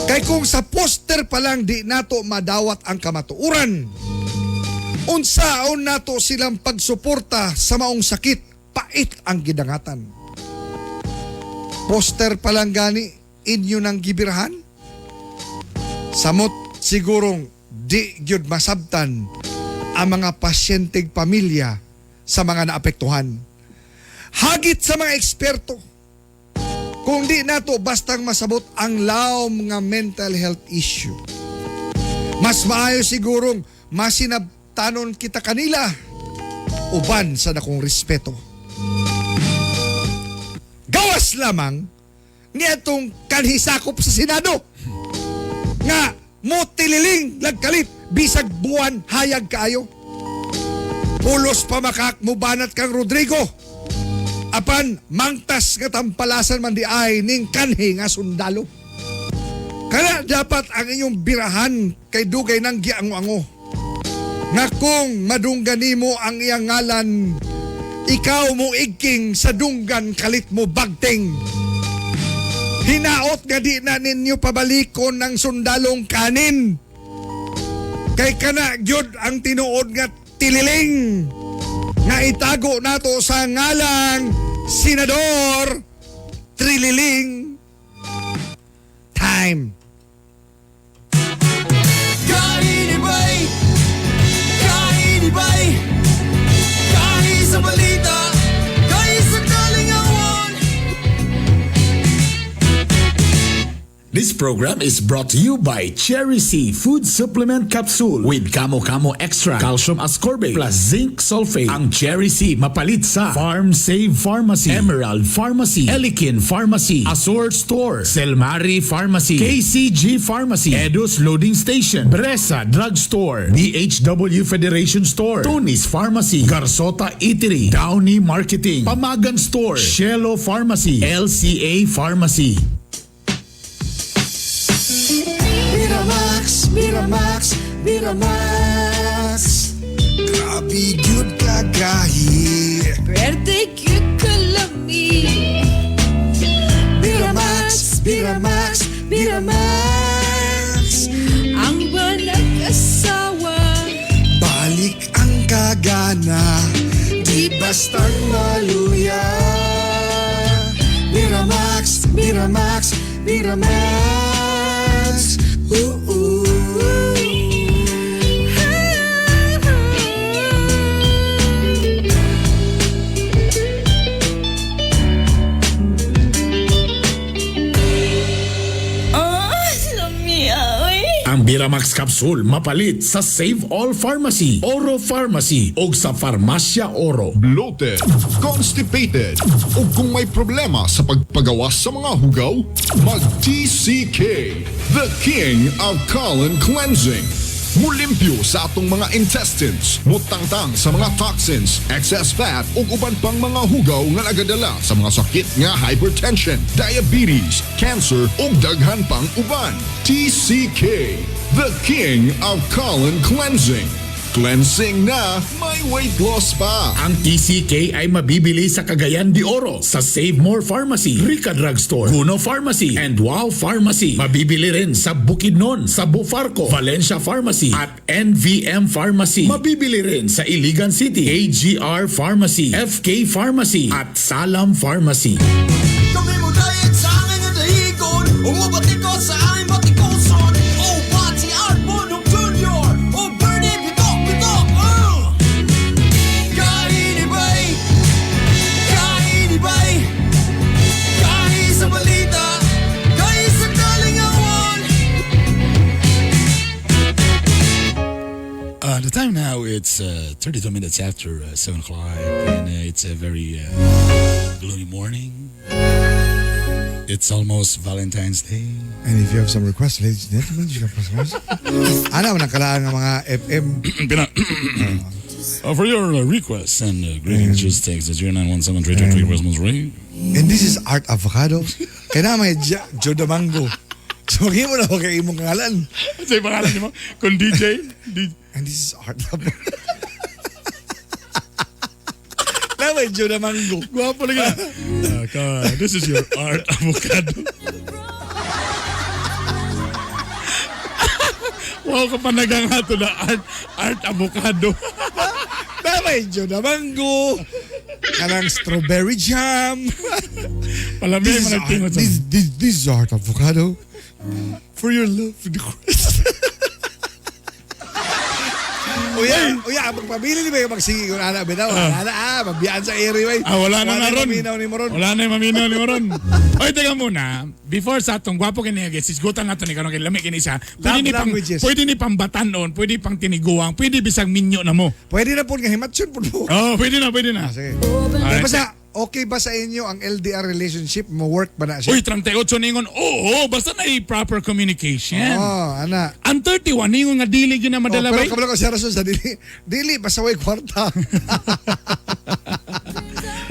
Kay kung sa poster pa lang di nato madawat ang kamatuoran, unsaon nato silang pagsuporta sa maong sakit, pait ang gidangatan. Poster pa lang gani, inyo nang gibirahan? Samot sigurong di gyud masabtan ang mga pasyenteng pamilya sa mga naapektuhan. Hagit sa mga eksperto, kung di nato bastang masabot ang laom nga mental health issue. Mas maayo sigurong masinabtanon kita kanila uban sa dakong respeto. Gawas lamang niadtong kanhisakop sa Senado nga motililing lagkalit bisag buwan hayag kaayo. Pulos pa makak mubanat kang Rodrigo. Apan mangtas nga tampalasan man di ay ning kanhi nga sundalo. Kaya dapat ang inyong birahan kay dugay nang giango-ango. Nga kung madunggan nimo ang iyang ngalan, ikaw mo igking sa dunggan kalit mo bagting. Hinaot nga di na ninyo pabalikon ng sundalong kanin. Kay kana gyud ang tinuod nga tililing nga itago nato sa ngalang Senador Trililing Time. Kainibay, kainibay, kahi sa balita, kahi sa kalingawan. This program is brought to you by Cherry C Food Supplement Capsule with Kamo Kamo Extra, Calcium Ascorbate, plus Zinc Sulfate. Ang Cherry C mapalit sa Farm Save Pharmacy, Emerald Pharmacy, Elikin Pharmacy, Azure Store, Selmari Pharmacy, KCG Pharmacy, Edos Loading Station, Bresa Drugstore, DHW Federation Store, Tony's Pharmacy, Garsota Eatery, Downey Marketing, Pamagan Store, Shelo Pharmacy, LCA Pharmacy. Miramax, Miramax, Miramax. Grabe gyud kagahi. Pwerte cute kalami. Miramax, Miramax, Miramax. Ang banag-asawa. Balik ang kagana, di bastang maluya. Miramax, Miramax, Miramax. Ooh, ooh. Oh, lamia, oy. Ang Biramax Capsule mapalit sa Save All Pharmacy, Oro Pharmacy o sa Farmasya Oro. Bloated, constipated, o kung may problema sa pagpagawas sa mga hugaw, mag-TCK, the king of colon cleansing. Mulimpyo sa atong mga intestines, mutangtang sa mga toxins, excess fat ug uban pang mga hugaw nga nagadala sa mga sakit nga hypertension, diabetes, cancer ug daghan pang uban. TCK, the king of colon cleansing. Cleansing na, may weight loss pa. Ang TCK ay mabibili sa Cagayan de Oro, sa Save More Pharmacy, Rica Drugstore, Guno Pharmacy, and Wow Pharmacy. Mabibili rin sa Bukidnon, sa Bufarco, Valencia Pharmacy, at NVM Pharmacy. Mabibili rin sa Iligan City, AGR Pharmacy, FK Pharmacy, at Salam Pharmacy. Kami mo diet sa aming nga dahigon, umabati ko sa aming batikuson. Oh, Pati Art Bonong Jr. Oh, Bernie Bitok Bitok. Kainibay, kainibay, kahi sa balita, kahi sa kalingawan. The time now, it's 32 minutes after 7 o'clock, and it's a very gloomy morning. It's almost Valentine's Day. And if you have some requests, ladies and gentlemen, you can press one. Ano, nakalaan ng mga FM. For your requests and greetings, just text 0917 And this is Art Avocado. Kaya na may Joe Damango. So, maging mo na ako kay imong ngalan. Sa pangalan niyo mo? Kung DJ? DJ. And this is Art Avocado. Na may Joe Damango. Gwapo lagi. This is your Art Avocado. Wow, kapanagang ato na Art Avocado. Na may Joe Damango. Kanang strawberry jam. Palami This mo is, Art, nagtingot sa... this is Art Avocado. For your love request. Uya, uya, magpabili ni ba yung magsige kung ana bitaw? Ana ah, mabiyaan sa area bay. Ah, wala na na ron. Maminaw ni Moron. Wala na yung maminaw ni Moron. Oy, teka muna. Before sa atong gwapo kini guys, isgutan nato ni karon kay lami kini siya. Pwede Love ni pang languages. pwede ni pambatanon, pwede pang tiniguang, pwede bisag minyo na mo. Pwede na po nga himatsyon po mo. Oh, pwede na, pwede na. Sige. Alright. Basta, okay ba sa inyo ang LDR relationship? Mo work ba na siya? Uy, 38 ningon. Oo, basta na proper communication. Oh, ana. Ang 31 ningon nga dili gyud na Oh, madala pero bay. kabalo ko siya rason sa dili. Dili, basta way kwarta.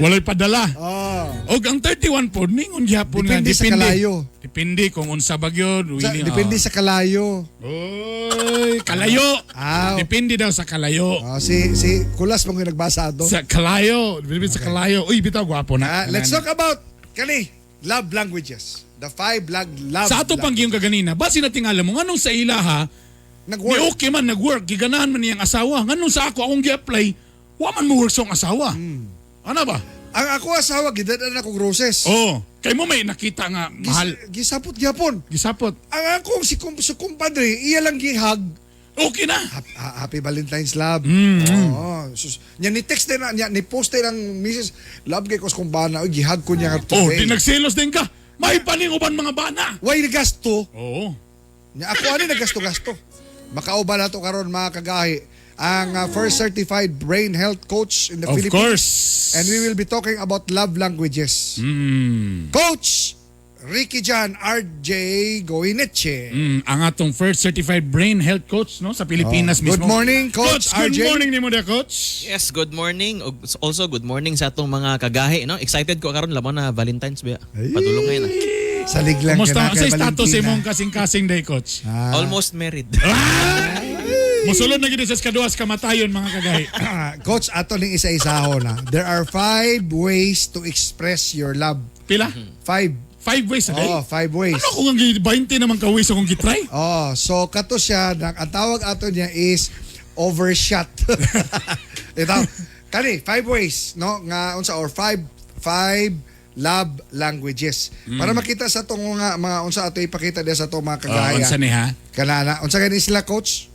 Walay padala. Oh. Og ang 31 po ningon gyapon nga Depende sa kalayo. Depende kung unsa ba gyud. Sa, depende sa kalayo. Oy, kalayo. Ah. Depende daw sa kalayo. Oh, si Kulas mong nagbasa ato. Sa kalayo, depende sa kalayo. Uy, bitaw gwapo na. Ah, let's talk about kani love languages. The five love Sa ato pang languages. giyong kaganina, basi nating alam mo nganong sa ila ha, Nag-work. Ni okay man nag-work, giganahan man niyang asawa. Nganong sa ako akong gi-apply, wa man mo work sa akong asawa. Ano ba? Ang ako asawa gidad-an ako roses. Oh, kay mo may nakita nga mahal. Gisapot gyapon. Gisapot. Ang akong si, si kumpadre, iya lang gihag. Okay na. Happy Valentine's, love. Oo. Sus, niya ni text din na, niya ni post din ang misis, love kay kos kumbana, oy gihag ko niya nga Oh, today. di nagselos din ka. May paning uban mga bana. Way gasto. Oo. Nya ako ani nagasto-gasto. Makauban nato karon mga kagahi ang first certified brain health coach in the Of Philippines. course. And we will be talking about love languages. Coach Ricky John RJ Goineche. Ang atong first certified brain health coach no sa Pilipinas Oh. Good mismo. morning, Coach Good RJ. morning nimo da, Coach. Yes, good morning. Also, good morning sa atong mga kagahi. No? Excited ko karon lamang na Valentine's ba? Padulong ngayon. Ah. Salig lang Kumusta ka na sa kay status Valentina. imong kasing-kasing day, Coach? Ah. Almost married. Musulod na gid sa kaduas kamatayon mga kagahi. Coach, ato ning isa-isahon na. There are five ways to express your love. Pila? Five. Five ways a day? Oh, five ways. Ano kung ang 20 naman ka ways akong gitry? Oh, so kato siya, ang tawag ato niya is overshot. Ito, kani, five ways, no? Nga unsa or five love languages. Para makita sa tong mga unsa ato ipakita diya sa atong mga kagaya. Oh, unsa ni ha? Kanana, unsa gani sila, Coach?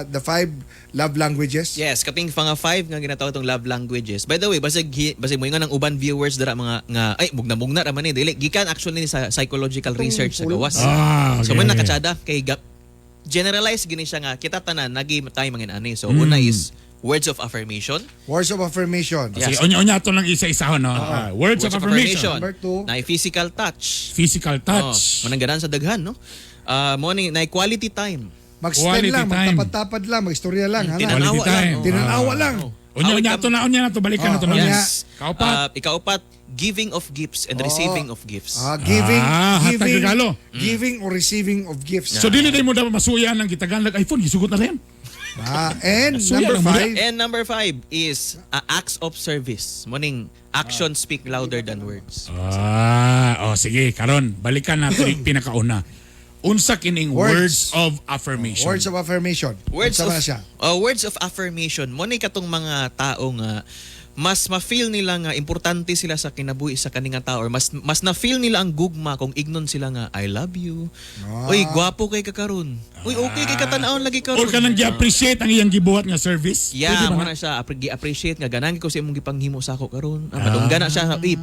The five love languages. Yes, kating mga five nga ginatawag tong love languages. By the way, basig basig mo ng uban viewers dira mga nga ay mugna-mugna ra man ni dili gikan actually ni sa psychological research sa gawas. Ah, okay. So man nakatsada kay generalize gini siya nga kita tanan nagi tayo mga ani. So una is words of affirmation. Words of affirmation. Yes. Sige, unya-unya ato lang isa-isahon no. Ah, words of affirmation. Number two. Na physical touch. Physical touch. Oh, manang ganahan sa daghan, no? Mo ni na quality time. Mag-spend Quality lang, time. magtapad-tapad lang, magstorya lang. Ana. Tinanawa Quality time. lang. Oh. Tinanawa lang. Unya-unya ato na, unya na to balikan na to. no? Yes. Kaupat. Ikaupat, giving of gifts and receiving of gifts. Ah, giving, Ah, hatag giving, regalo. giving or receiving of gifts. So dili day mo dapat masuyan ang gitagan lag iPhone gisugot na rin. And Suya number lang mo five, And number five is acts of service. Morning, actions speak louder than words. Ah, oh sige, karon balikan nato yung pinakauna. Unsa kining words Words. of affirmation? words of affirmation. Words Unsa of man siya? Words of affirmation. Mo ni katong mga tao nga mas ma-feel nila nga importante sila sa kinabuhi sa kaninga tao or mas mas na-feel nila ang gugma kung ignon sila nga I love you. Uy, gwapo kay ka karon. Uy, okay kay katanawon lagi karon. Or kanang gi-appreciate ang iyang gibuhat nga service. Yeah, Pwede ba mo na? na siya gi-appreciate nga ganahan ko sa imong gipanghimo sa ako karon. Ah, madungga na siya. Uy,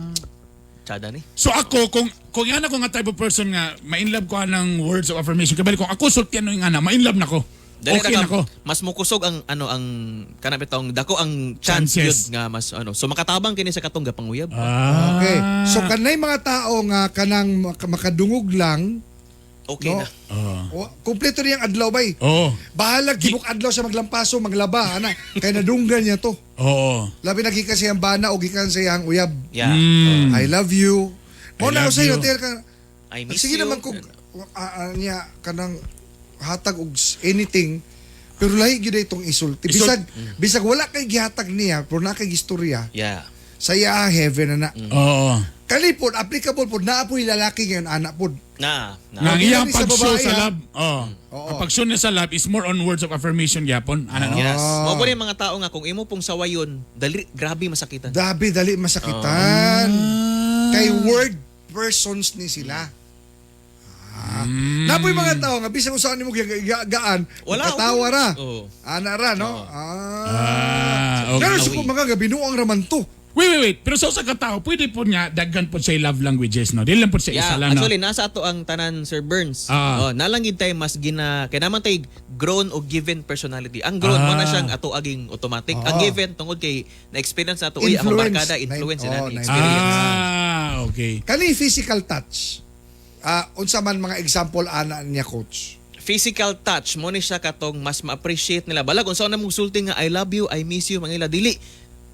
tsada ni. So ako kung yan ako nga type of person nga ma-inlove ko anang words of affirmation kabali kung ako sultian no yung ana, ma-inlove na ko. Dali Okay ra na ko. Mas mukusog ang ano ang kanang bitong dako ang chance Chances. yun nga mas ano. So makatabang kini sa katong gapanguyab. Ah. Okay. So kanay mga tao nga kanang makadungog lang, Okay no? na. Kumpleto niyang adlaw bay. Oo. Bahalag tibok adlaw siya maglampaso, maglaba, ana. Kay nadunggan niya to. Oo. Labi na gikan sa iyang bana o gikan sa iyang uyab. Yeah. I love you. Mo I na love sa iyo you. tiyan ka. I miss Sige you. naman kung niya kanang hatag og anything pero lahi gyud itong isulti. Bisag wala kay gihatag niya pero naa kay gistorya. Yeah. Sa iya heaven na na. Oo. Kani pod applicable pod naa po'y lalaki ngayon ana pod. Na. Na. Nga ang iyang Dili sa pag-show babae, sa ha? love. Oo. Ang pag-show niya sa love is more on words of affirmation gyapon. Ana no? Yes. Mao po ni mga tao nga kung imo pong sawayon, dali grabe masakitan. Dabi dali masakitan. Kay word persons ni sila. Ah. Napoy mga tao nga bisan kung saan nimo gaan, Wala, katawa ra. Oo. Ana ra no. Ah. Ah, okay. Pero sa kung mga gabinuang raman to. Wait, wait, wait. Pero sa usa ka tao, pwede po niya daghan po siya love languages, no? Dili lang po siya isa Yeah, lang, no? actually nasa ato ang tanan Sir Burns. Ah. Oh, nalangid tayo mas gina kay naman tay grown o given personality. Ang grown mo na siyang ato aging automatic. Ang given tungod kay na-experience nato uy akong Influence. barkada influence na Oh, ni experience. Ah, okay. Kani physical touch. Unsa man mga example ana niya, Coach? Physical touch mo ni siya katong mas ma-appreciate nila. Balag unsa na mong sulti nga I love you, I miss you, mga ila dili.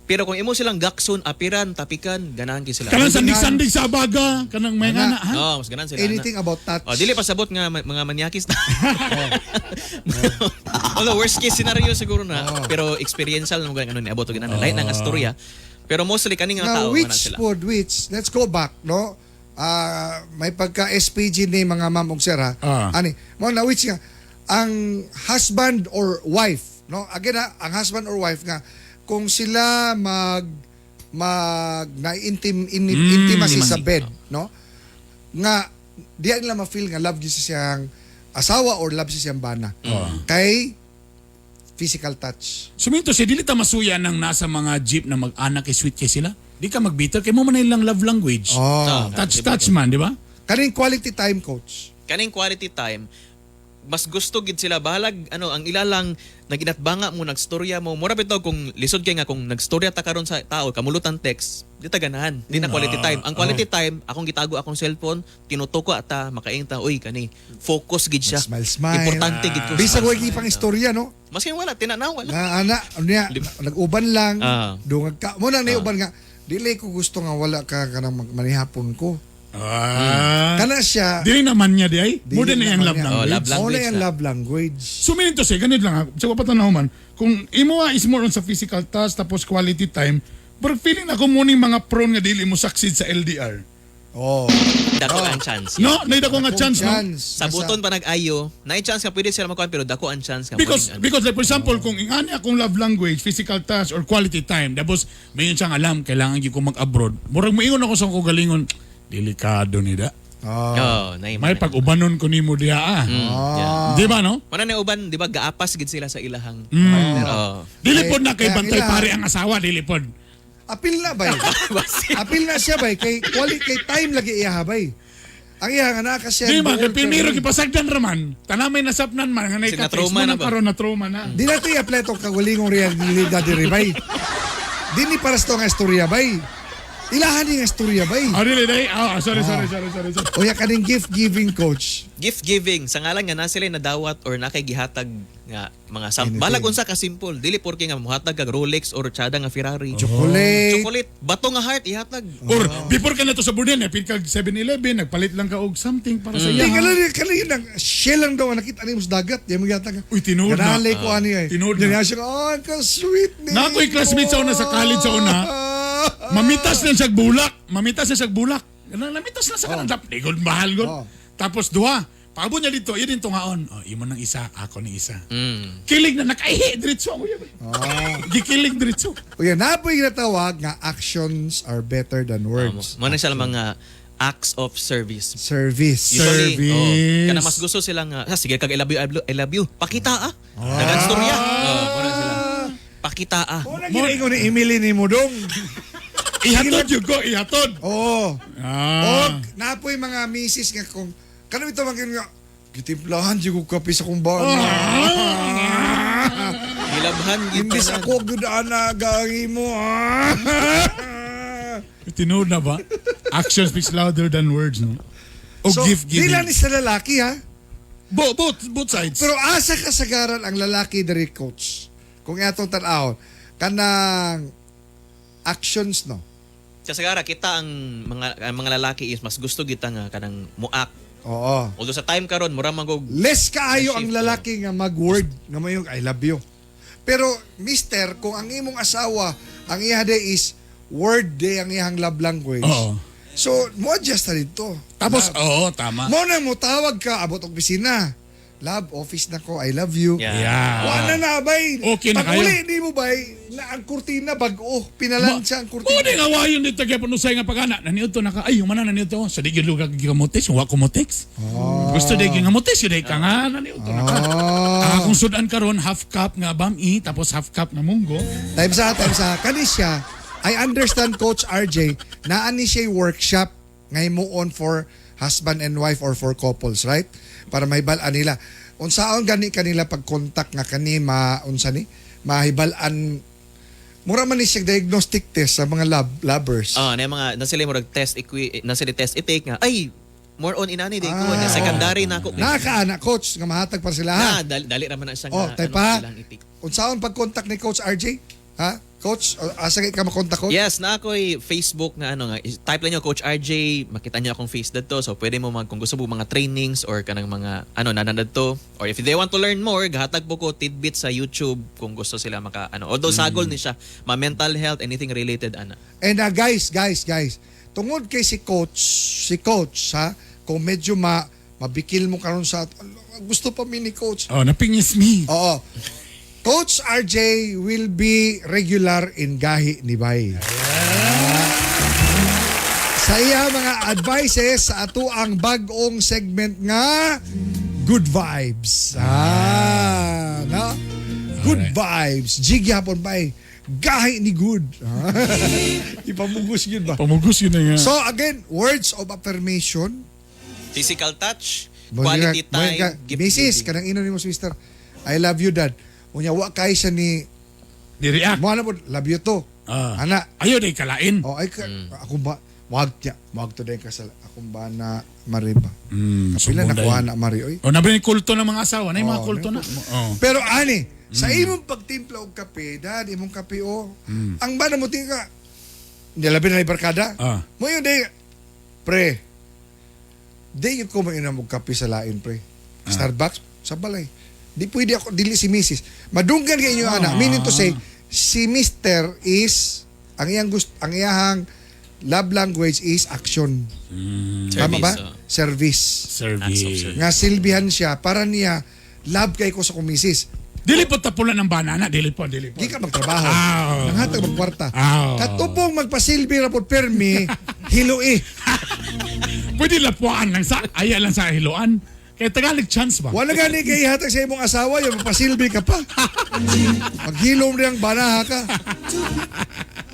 Pero kung imo silang gakson, apiran, tapikan, ganahan kay sila. Kanang sandig-sandig sa abaga, kanang may Ana. nga na, ha? Oh, mas ganahan sila. Anything ana. about touch. Oh, dili pasabot nga mga manyakis na. Although worst case scenario siguro na, pero experiential mo ganun ano ni abot og ganun. Lain na nga storya. Pero mostly kani nga Now, tao which ganahan sila. pod, which, let's go back, no? May pagka SPG ni mga ma'am og sir, ha? Ah. Ani, mo na which nga, Ang husband or wife, no? Again ha, ang husband or wife nga kung sila mag mag na intimacy sa Intimacy, bed, no? Nga diya nila ma-feel nga love gyud sa siyang asawa or love sa siyang bana. Kay physical touch. Suminto siya, dili ta masuya nang nasa mga jeep na mag-anak kay sweet kay sila. Di ka magbitter kay mo man ilang love language. Oh. Ah, Touch touch man, di ba? Kaning quality time, coach. Kaning quality time, mas gusto gid sila bahalag ano ang ilalang naginatbanga mo, nagstorya mo, mura bitaw kung lisod kay nga kung nagstorya ta karon sa tao kamulutan text, di ta ganahan, di na quality time. Ang quality time, akong gitago akong cellphone, tinutuko ata makaing ta, uy, kani focus gid siya. Smile, smile. Importante gid ko. Bisag wa pang istorya, no? Maski wala, tinanaw wala. Na ana, ano niya, nag-uban lang, dungag ka. Mo na uban nga, dili ko gusto nga wala ka kanang manihapon ko. Kana siya, Dili naman niya di ay. More than dili ang naman love niya. language. Oh, love Mo na language yung na. love language. So meaning to say, ganito lang ha, sa patanaw man, kung imo is more on sa physical touch tapos quality time, pero feeling ako mo ning mga prone nga dili mo succeed sa LDR. Oh. Dako ang chance. No, naida ko nga chance, no? Sa buton pa nag-ayo, na chance nga pwede sila makuan pero dako ang chance nga Because pwedeng ano. because like for example, kung ingani akong love language, physical touch or quality time, tapos mayon siyang alam kailangan gyud ko mag-abroad. Murag moingon ako sa akong kaugalingon, delikado ni da. Oh, naay May pag-ubanon ko nimo diha ah. Yeah. Di ba no? Mana na uban, di ba gaapas gid sila sa ilahang partner. Oh. Dili pod na kay Kaya bantay ila- pare ang asawa, dili pod. Apil na bay. Apil na siya bay kay quality kay time lagi iya bay. Ang iya nga naa ka siya. Di man, kay buol primero ka- gipasagdan raman. Tanamay nasapnan man nga Kasi ka na-trauma mo na na ba? karon na trauma na. Di na ito i-apply itong kagulingong realidad diri bay. Di ni para sa nga istorya bay. Ilahan ni nga istorya bay. Oh, dili dai. Ah, sorry, sorry, sorry, sorry, sorry. Uya kaning gift giving coach. Gift giving sa ngalan nga na sila nadawat or na kay gihatag nga mga Anything. balag unsa ka simple, dili porke nga mohatag kag Rolex or tsada nga Ferrari. Chocolate. Chocolate, bato nga heart ihatag. Or before ka na to sa burdel, napil kag 7-Eleven, nagpalit lang ka og something para sa Di iya. kanang kanang nang shell lang daw ang nakita nimo sa dagat. Di mo gihatag. Uy, tinuod na. Ganalay ko ani ay. Tinuod na. Niya siya, oh, ang ka-sweet ni. Na ako'y classmate sa una sa college sa una. Mamitas na siyag bulak. Mamitas na siyag bulak. Namitas na sa kanang dap. Di gud mahal gud. Oh. Tapos duha. Paabot niya dito, yun din tungaon. Oh, imo nang isa, ako ni isa. Kilig na nakaihi diretso ako yun. Gikilig diretso. Uya, napoy ginatawag nga actions are better than words. Mo na sila mga acts of service. Service. Usually, Service. oh, kana mas gusto sila nga, ah, sige kag I love you, I love you, I love you. Pakita ah. Dagan storya. Oh, mo na sila. Pakita ah. Mo na ginaingon ni Emily ni Mudong. Ihatod yun ko, ihatod. Oo. Ah. Og napoy mga misis nga kung kanang ito mga nga gitimplahan jud ko kape sa kong bana. Gilabhan gid Imbis tanan. ako gud ana gaangi mo. Tinuod na ba? Action speaks louder than words, no? O So, gift di giving. lang ni sa lalaki ha. Both sides. Pero asa kasagaran ang lalaki diri coach. Kung atong tan-awon kanang actions no. Kasagara kita ang mga lalaki is mas gusto kita nga kanang muak. Oo. Although sa time karon mura man gog Less kaayo ang Na-shift, lalaki nga mag-word nga mayong I love you. Pero mister, kung ang imong asawa ang iya day is word day ang iyang love language. Oo. So, mo adjust na dito. Tapos, Love. oo, tama. Mo na mo tawag ka abot og opisina. Love, office na ko, I love you. Yeah. Yeah. Wala na bay. Okay na Pag kayo. uli ni mo bay, na ang kurtina bag-o, pinalansya ang kurtina. Mo di nga wayon dito kaya panusay nga pagana. Naniudto na ka. Ay, humana naniudto. Sa di gyud lugar gigamotex, wa ko motex. Gusto di gigamotex, yun ka nga naniudto na ka. Ah, kung sudan karon half cup nga bami tapos half cup nga munggo. Time sa kani siya, I understand Coach RJ, naa ni siya workshop ngay mo on for husband and wife or for couples, right? Para mahibal-an nila. Unsaon gani kanila pag-contact nga kani ma unsa ni? Mahibal-an mura man ni siya diagnostic test sa mga lovers. Ah, na yung mga na sila murag test equi na sila test i-take nga. Ay, more on inani di ko na secondary na ako. Nakaana coach nga mahatag para sila ha. Na dali, dali ra man na siya Oh, nga tay ano, pa. ilang i-take. Unsaon pag-contact ni Coach RJ? Ha? Coach, asa kay ka makontak coach? Yes, na ako'y Facebook nga ano nga type lang nyo Coach RJ, makita niyo akong face dadto. So pwede mo mag kung gusto mo mga trainings or kanang mga ano nana dadto or if they want to learn more, gahatag po ko tidbits sa YouTube kung gusto sila maka ano. Although sagol ni siya, ma mental health, anything related ana. And guys, tungod kay si coach ha, kung medyo ma Mabikil mo karon sa gusto pa mi ni coach. Oh, napingis me. Oo. Coach RJ will be regular in Gahi ni Bay. Sa iya mga advices sa ato ang bag-ong segment nga Good Vibes. Ah, no? Good Vibes. Jig yapon bay. Gahi ni good. Ipamugos yun ba? Pamugos yun na nga. So again, words of affirmation. Physical touch, quality time, gift Mrs., giving. kanang ino ni mo si Mister. I love you, Dad. Unya, wa kay siya ni Di react. Mo na po, love you to. Ah. Ana. Ayaw di kalain. Oh, ay, ka, ako ba, wag niya, wag to din kasal. Akong ba na Mari ba? Kapila sumbong nakuha dahil. na Mari, oy. O nabili kulto ng mga asawa. Na yung mga Oh, kulto na. Oh. Pero ani, sa imong pagtimpla og kape, dad, imong kape o. Ang bana mo tingka, hindi labi na barkada. Ah. Mo yun, di, pre, di yun ko mainom og kape sa lain, pre. Starbucks, sa balay. Di pwede ako, dili si Mrs. Madunggan kay inyo, ana. Meaning to say, si Mr. is, ang iyang gusto, ang iyahang love language is action. Tama ba? Service, oh. Service. Acts of Service. service. Nga silbihan siya para niya love kay ko sa kong misis. Dili po tapulan ng banana. Dili po, dili po. Di ka magtrabaho. Ah. Nanghatag magkwarta. Ah. Katupong magpasilbi ra pod permi, hilui. Pwede lapuan lang sa, aya lang sa hiloan. Kaya Tagalog chance ba? Wala gani kay ihatag sa imong asawa, yung magpasilbi ka pa. Maghilom rin ang banaha ka.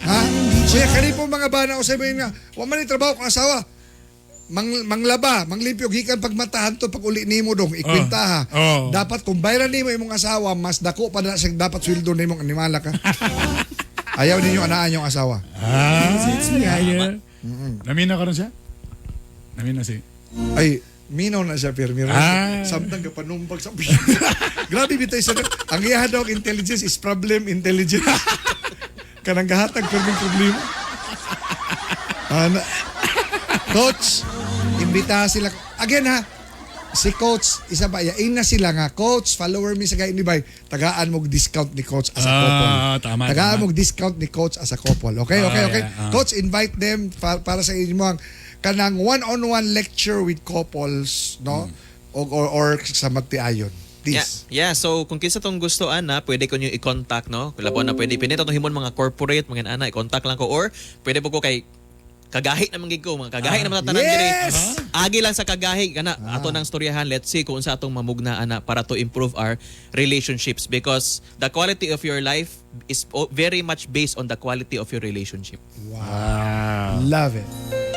Ha? Kaya kani po mga bana o sabihin nga, wa man ni trabaho kong asawa. Manglaba, manglimpyo gikan pagmatahan to pag uli nimo dong ikwintaha. Oh. Dapat kung bayran nimo imong asawa, mas dako pa na siyang dapat sweldo nimong animala ka. Ayaw ninyo anaan yung asawa. Ah, yeah. Namina ka rin siya? Namina si. Ay, minaw na siya, Pirmi. Ah. Samtang kapanumbag sa Grabe bitay sa ang iya daw intelligence is problem intelligence. Kanang gahatag pirming problema. Ana. Coach, imbita sila. Again ha, si coach, isa ba, yain na sila nga, coach, follower mi sa Gahi ni Bay, tagaan mo discount ni coach as a couple. Ah, tama, Tagaan tama. mo discount ni coach as a couple. Okay, okay, Ah, okay. yeah, ah. Coach, invite them para sa inyo ang kanang one-on-one lecture with couples, no? Or sa magtiayon. Yeah, Please. yeah, so kung kinsa tong gusto ana, pwede ko niyo i-contact no. Kung na pwede pinito tong himon mga corporate mga ana i-contact lang ko or pwede po ko kay kagahi naman gid ko, mga kagahi naman tanan diri. Yes! Agi lang sa kagahi kana ato nang storyahan. Let's see kung unsa atong mamugna ana para to improve our relationships because the quality of your life is very much based on the quality of your relationship. Wow. Love it.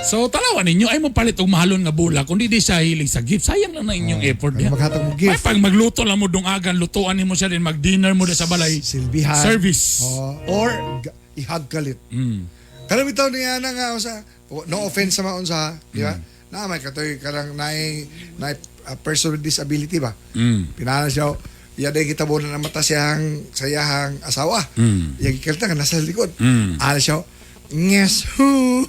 So, talawan ninyo, ay mo palit og mahalon nga bula. Kung di di siya hilig sa gift, sayang lang na inyong effort Ano niya. maghatag mo gift? Ay, pag magluto lang mo dungagan, lutuan nimo siya din, mag-dinner mo na sa balay. Silbihan. Service. Oo. Or ihag kalit. Kanang bitaw niya na nga sa no offense sa maon sa, di ba? Na may katoy karang naay naay a person with disability ba? Pinana siya iya day kita na ng mata siyang sayahang asawa. Iya gikalta nga nasa likod. Ana siya, yes who?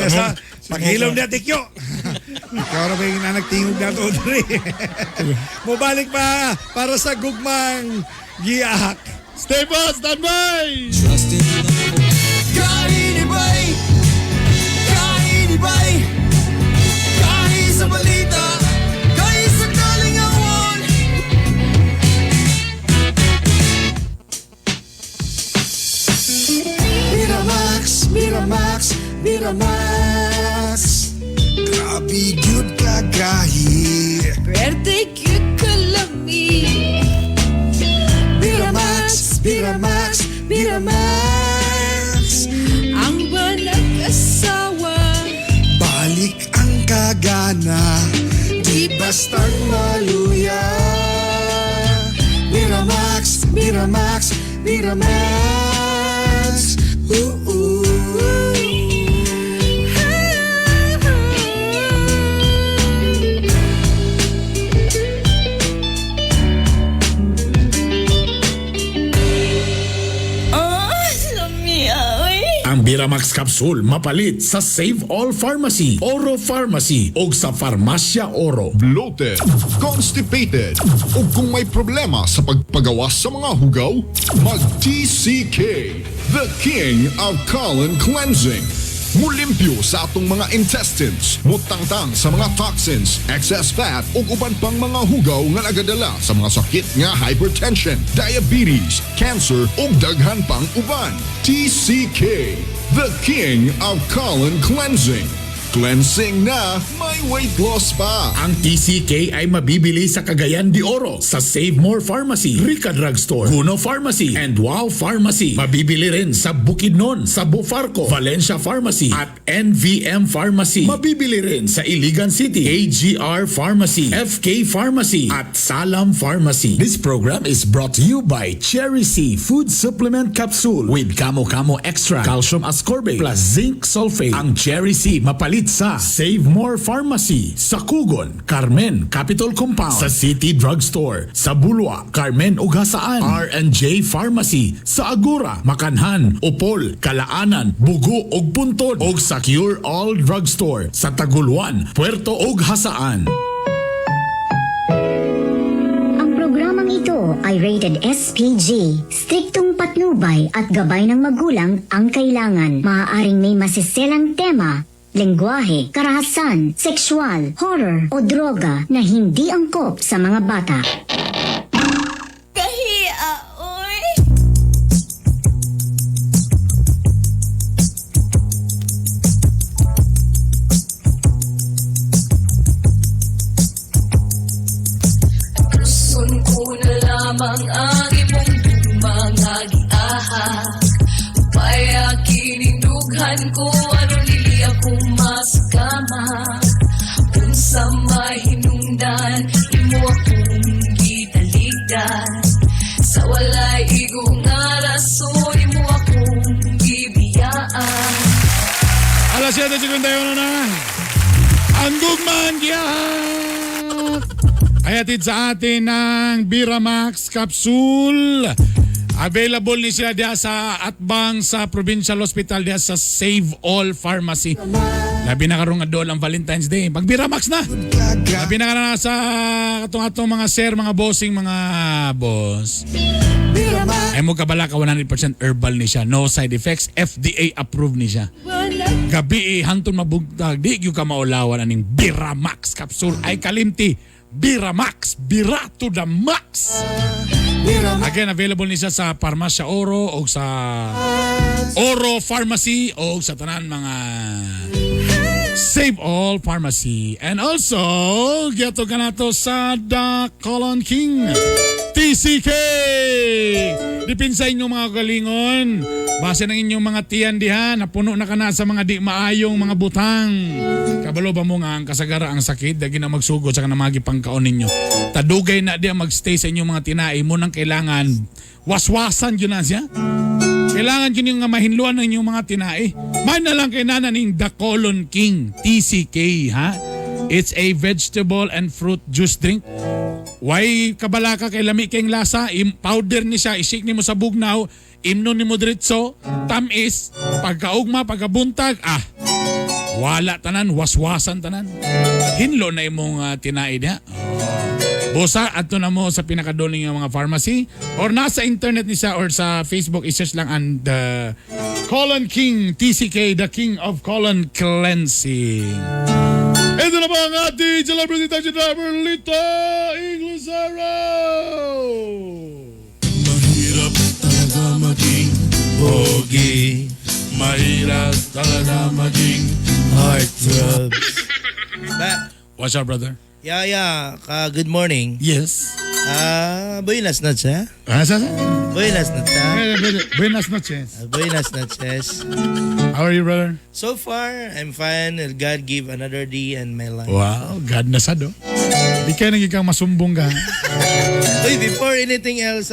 Sa paghilom niya tikyo. Ikaw na ba yung nanagtingog na to diri? Mubalik pa para sa gugmang giahak. Stay po, stand by! Kainibay! Kainibay! Kahi sa balita, kahi sa kalingawan. Miramax, Miramax, Miramax. Grabe gyud kagahi. Pwerte cute kalami. Miramax, Miramax, Miramax. Ang walang asawa. Balik ang kagana, di bastang maluya. Miramax, Miramax, Miramax. Ooh, ooh. Oh, lami oy. Ang Biramax Capsule mapalit sa Save All Pharmacy, Oro Pharmacy o sa Farmacia Oro. Bloated, constipated, o kung may problema sa pagpagawas sa mga hugaw, mag-TCK, the king of colon cleansing. Mulimpyo sa atong mga intestines, mutangtang sa mga toxins, excess fat ug uban pang mga hugaw nga nagadala sa mga sakit nga hypertension, diabetes, cancer ug daghan pang uban. TCK, the king of colon cleansing. Cleansing na, may weight loss pa. Ang TCK ay mabibili sa Cagayan de Oro, sa Save More Pharmacy, Rica Drugstore, Guno Pharmacy, and Wow Pharmacy. Mabibili rin sa Bukidnon, sa Bufarco, Valencia Pharmacy, at NVM Pharmacy. Mabibili rin sa Iligan City, AGR Pharmacy, FK Pharmacy, at Salam Pharmacy. This program is brought to you by Cherry C Food Supplement Capsule with Kamo Kamo Extra, Calcium Ascorbate, plus Zinc Sulfate. Ang Cherry C mapalit sa Save More Pharmacy, sa Kugon, Carmen, Capitol Compound, sa City Drugstore, sa Bulwa, Carmen ug Hasaan, R&J Pharmacy, sa Agora, Makanhan, Upol, Kalaanan, Bugo ug Puntod, ug sa Cure All Drugstore, sa Taguluan, Puerto ug Hasaan. Ang programang ito ay rated SPG. Striktong patnubay at gabay ng magulang ang kailangan. Maaaring may masiselang tema, lengguwahe, karahasan, sexual, horror o droga na hindi angkop sa mga bata. Kahia, oy. Tuson ko na lamang ang imong mga giahak. Upaya kinindughan ko aron dili ako masakama. Unsa may hinungdan imo akong gitaligdan. Sa walay igo nga rason imo akong gibiyaan. Alas 7:51 na. Ang gugman giyak! Ay hatid sa atin ng Biramax Capsule. Available ni siya diya sa Atbang sa Provincial Hospital diya sa Save All Pharmacy. Labi na karong adol ang Valentine's Day. Pag Biramax na. Labi na ka na sa katong atong mga sir, mga bossing, mga boss. Ay mo kabala ka 100% herbal ni siya. No side effects. FDA approved ni siya. Gabi eh, hantong mabugtag. Di gyud ka maulawan aning Biramax capsule. Ay kalimti. Biramax. Bira to the max. Again, available ni siya sa Parmasya Oro o sa Oro Pharmacy o sa tanan mga Save All Pharmacy. And also, geto ka na to sa The Colon King. TCK! Dipin sa inyong mga galingon. Base ng inyong mga tiyan diha, napuno na ka na sa mga di maayong mga butang. Kabalo ba mo nga ang kasagara ang sakit, dagi na magsugod sa kanang mga gipangkaon ninyo. Tadugay na diya magstay sa inyong mga tinai mo nang kailangan waswasan yun na siya. Kailangan yun yung nga mahinluan ng inyong mga tinai. Man na lang kay nana ning The Colon King, TCK, ha? It's a vegetable and fruit juice drink. Why kabala ka kay lami kayong lasa, im powder ni siya, isik nimo sa bugnaw, imnon nimo diretso, tamis, pagkaugma, pagkabuntag, ah, wala tanan, waswasan tanan. Hinlo na imong tinai niya. Bosa, adto na mo sa pinakaduling nga mga pharmacy or nasa internet ni siya or sa Facebook, i-search lang ang The Colon King, TCK, The King of Colon Cleansing. Ito na po ang ating celebrity taxi driver, Lito Inglesero! Mahirap talaga maging pogi. Mahirap talaga maging heartthrob. Ba, What's up, brother? yeah. Ka, good morning. Yes. Ah, buenas noches. Ah, sa? Buenas noches. Buenas noches. Buenas noches. How are you, brother? So far, I'm fine. God give another day in my life. Wow, God na sad, oh. Di kayo naging kang masumbong ka. Uy, before anything else,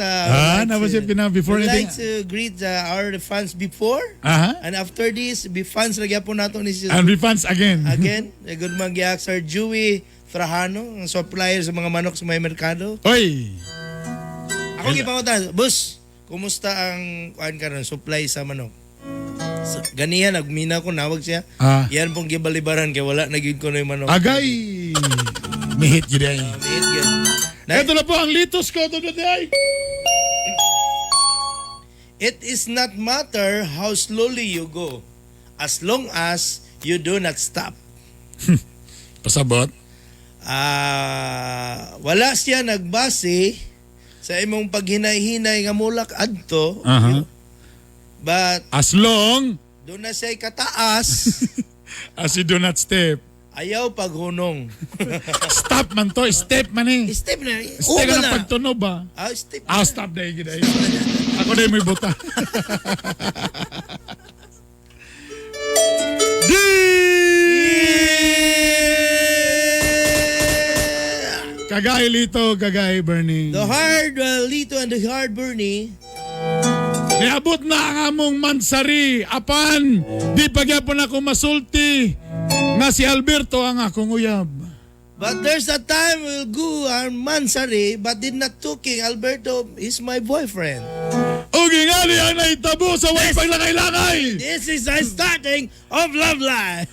Napos yung before would anything- like to greet our fans before Aha. and after this, be fans lagi po nato ni And be fans again. Again, good man giyak Sir Dewey Trajano, ang supplier sa mga manok sa may merkado. Oy! Ako gipangutan, boss, kumusta ang kuan karon supply sa manok? So, ganihan nagmina ko nawag siya. Ah. Yan pong gibalibaran kay wala na gyud ko na yung manok. Agay! Mihit yun ay. Mihit gyud. Ito na po ang litos ko of the day. It is not matter how slowly you go As long as you do not stop. Pasabot. Ah, wala siya nagbase sa imong paghinay-hinay nga mulak adto. Aha. But As long doon na siya'y kataas, as you do not step. ayaw paghunong. Stop man to, step man eh. Step na. Step Uba na na. pagtunob ba? Ah, step. Ah, stop na yun. Ako na yung may buta. Kagay Lito, kagay Bernie. The hard Lito and the hard Bernie. Niabot na ang among mansari. Apan, di pagyapon ako masulti nga si Alberto ang akong uyab. But there's a time we'll go our mansari but did not talking. Alberto is my boyfriend. Ugi nga niya ang naitabo sa way paglakay-lakay. This is the starting of love life.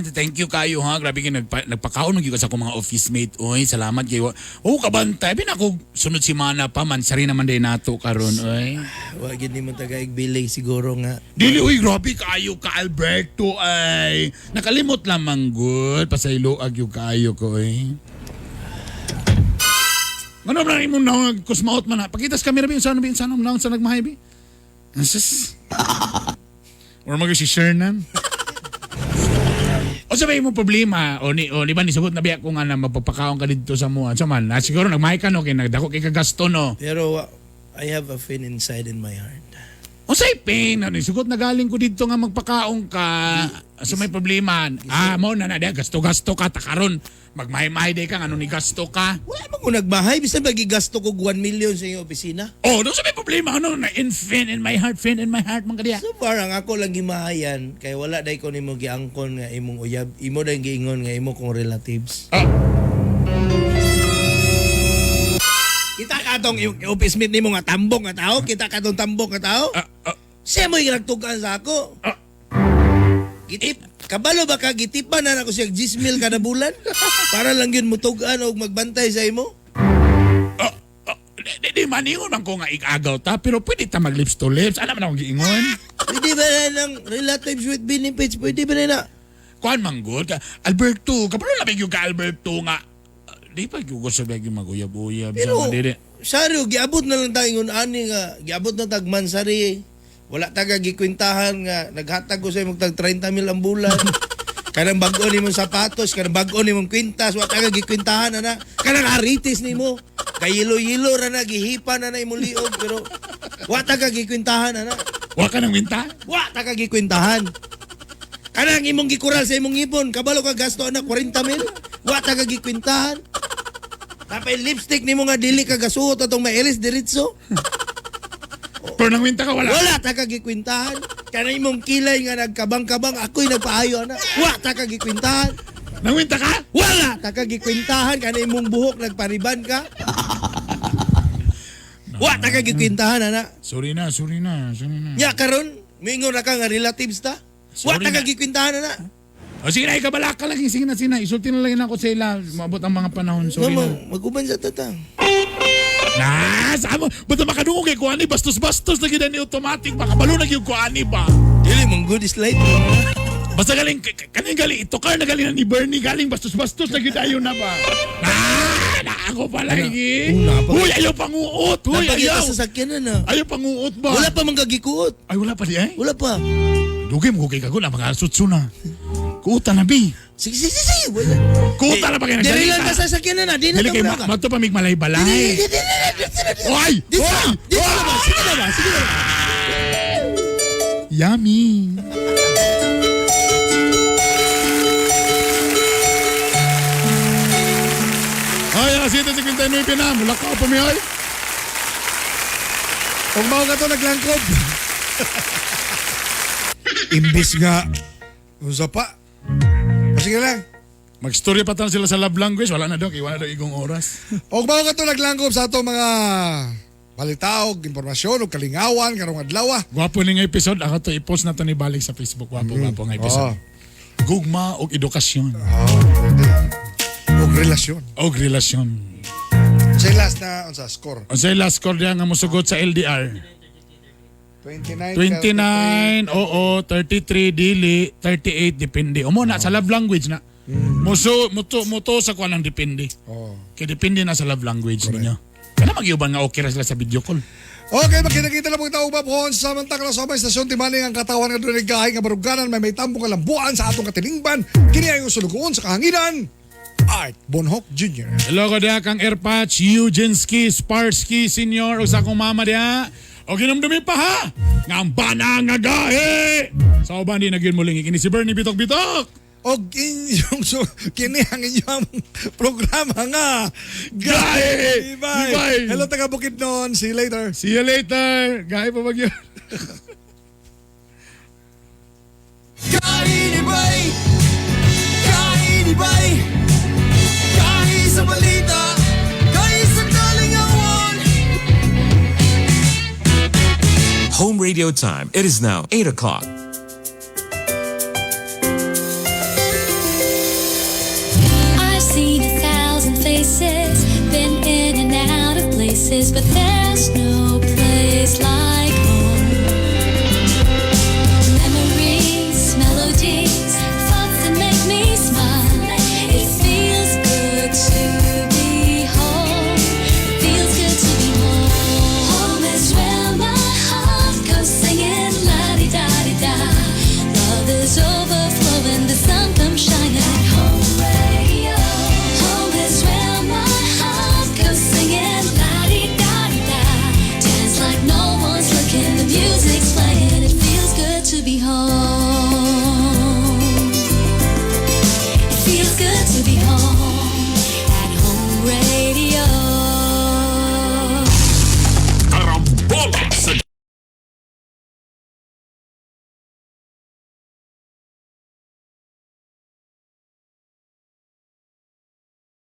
Thank you kayo ha. Grabe kayo nagpakaon gyud ka sa akong mga office mate. Oy, salamat kayo. Oh, kabantay. Bin ako sunod semana pa man sari naman day nato karon oy. Wa gid nimo tagaig biling siguro nga. Dili uy, grabe kayo ka Alberto ay. Nakalimot lamang good. Pasaylo ag yung kaayo ko oy. Ano man imong naong kusmaot man ha? Pakitas kamera bi unsa bi unsa naong sa nagmahay bi? Sus. Or mag si Shernan. O sa ba imong problema o ni o di ba nisugot na biya ko nga na mapapakaon ka didto sa mo. Sa man, ah, siguro nagmahay ka no kay nagdako kay kagasto no. Pero I have a pain inside in my heart. Unsay pain ano sugot na galing ko didto nga magpakaon ka sa may problema. Ah, mo na na gasto-gasto ka ta karon. Magmahay-mahay day ka ngano ni gasto ka. Wala man ko nagmahay bisan ba gigasto ko 1 million sa iyong opisina. Oh, do sa may problema ano na in fin in my heart, fin in my heart man kadiya. So far ang ako lang gimahayan kay wala day ko nimo giangkon nga imong uyab, imo day giingon nga imo kong relatives. Ah. Kita ka tong office mate nimo nga tambok nga tao, kita ka tong tambok nga tao. Siya mo nagtugan sa ako. Gitip, kabalo ba ka gitipan na ako siya 10 mil kada bulan para lang yun mutugan og magbantay sa imo. Di, di maningon man ko nga igagaw ta pero pwede ta mag lips to lips. Ano man akong giingon? Pwede ba na ng relatives with benefits? Pwede ba na na? Kuan man gud ka Alberto, kabalo na yung ka Alberto nga. Di pa gyud ko sa yung maguyab-uyab sa Pero, dili. Saro, giabot na lang tayo ingon ani nga, giabot na tag mansari. Wala taga gikwintahan nga, naghatag ko sa imong tag 30 mil ang bulan. Kanang bag-o nimong sapatos, kanang bag-o nimong kwintas, wa taga gikwintahan ana. Kanang aritis nimo. Kayilo-yilo ra na gihipa na na imong liog pero wa taga gikwintahan ana. Wa ka nang kwinta? Wa taga gikwintahan. Kanang imong gikural sa imong ipon, kabalo ka gasto ana 40 mil. Wa taga gikwintahan. Tapay lipstick nimo nga dili ka gasuot atong maelis diretso. Pero nang kwinta ka wala. Wala ta ka gikwintahan. Kanang imong kilay nga nagkabang-kabang ako'y nagpaayo ana. Wa ta ka gikwintahan. Nangwinta ka? Wala ta ka gikwintahan kanang imong buhok nagpariban ka. Wa ta ka gikwintahan ana. Sorry na, sorry na, sorry na. Nya karon mingon ra ka nga relatives ta. Wa Sorry ta ka na. gikwintahan ana. O sige na, ikabalak ka lang. Sige na, sige na. Isulti na lang ako sa ila. Maabot ang mga panahon. Sorry Mama, na. mag-uban sa tata. Na, sa mo. Ba't makadungog kay kuani? Bastos-bastos na gina ni automatic. Baka balo na gyud kuani ba? Dili mong good is light. Basta galing, kaning galing, ito car na galing na ni Bernie, galing bastos-bastos na gyud ayo na ba? Na, na ako pala eh. Una pa. Uy, ayaw panguot. Uy, Napagita ayaw. sa sakyanan na. Ayaw panguot ba? Wala pa man gagikuot. Ay, wala pa di ay. Wala pa. Dugay mo kay kago na mga sutso na. Kuuta na bi. Sige, sige, sige. Wala. Kuuta na pa kayo. Dili lang ka sa sakyanan na. Di na Dili kay ka. mato pa mig malay-balay. Oy! Dito Oy! na ba? Dito na ba? Sige na ba? Sige na ba? Yummy. Ay, alas 7:59 na. Mula ka pa mi ay. Kung mao ka to naglangkob. Imbis nga unsa pa. O, sige lang. Magstorya pa tan sila sa love language, wala na daw kay wala daw igong oras. Og mao ka to naglangkob sa ato mga balitaog, impormasyon ug kalingawan karong adlaw. Gwapo ni nga episode, ako to i-post na to ni balik sa Facebook. Gwapo, gwapo nga episode. Gugma og edukasyon. Og relasyon. Og relasyon. Sa last na unsa score? Unsay last score diya nga mosugot sa LDR? 29. 29, oo, 33, dili, 38, depende. Umo na, sa love language na. Muso, muto, muto sa kuan ang depende. Oh. Kaya depende na sa love language ninyo. Kana mag-iuban nga okay ra sila sa video call. Okay, magkita-kita na po kita ubab hon sa samantang sa may istasyon timaning ang katawan nga dunay gahi nga baruganan may may tambong kalambuan sa atong katilingban. Kini ang sulugoon sa kahanginan. Art Bonhoc Jr. Hello ko diha kang Airpatch, Eugenski, Sparsky Senior, ug sa akong mama diha. O ginumdumi pa ha! Nga ang bana nga gahi! Sa uban di na gyud muling kini si Bernie Bitok Bitok! Og inyong so, kini ang inyong programa nga Gahi! Bye. Bye! Hello taga Bukidnon. See you later. See you later! Gahi pa ba gyud? Kainibay! Kainibay! Kahi sa balita! Kahi sa kalingawan! Home radio time. It is now 8 o'clock. I've seen 1,000 faces, been in and out of places, but there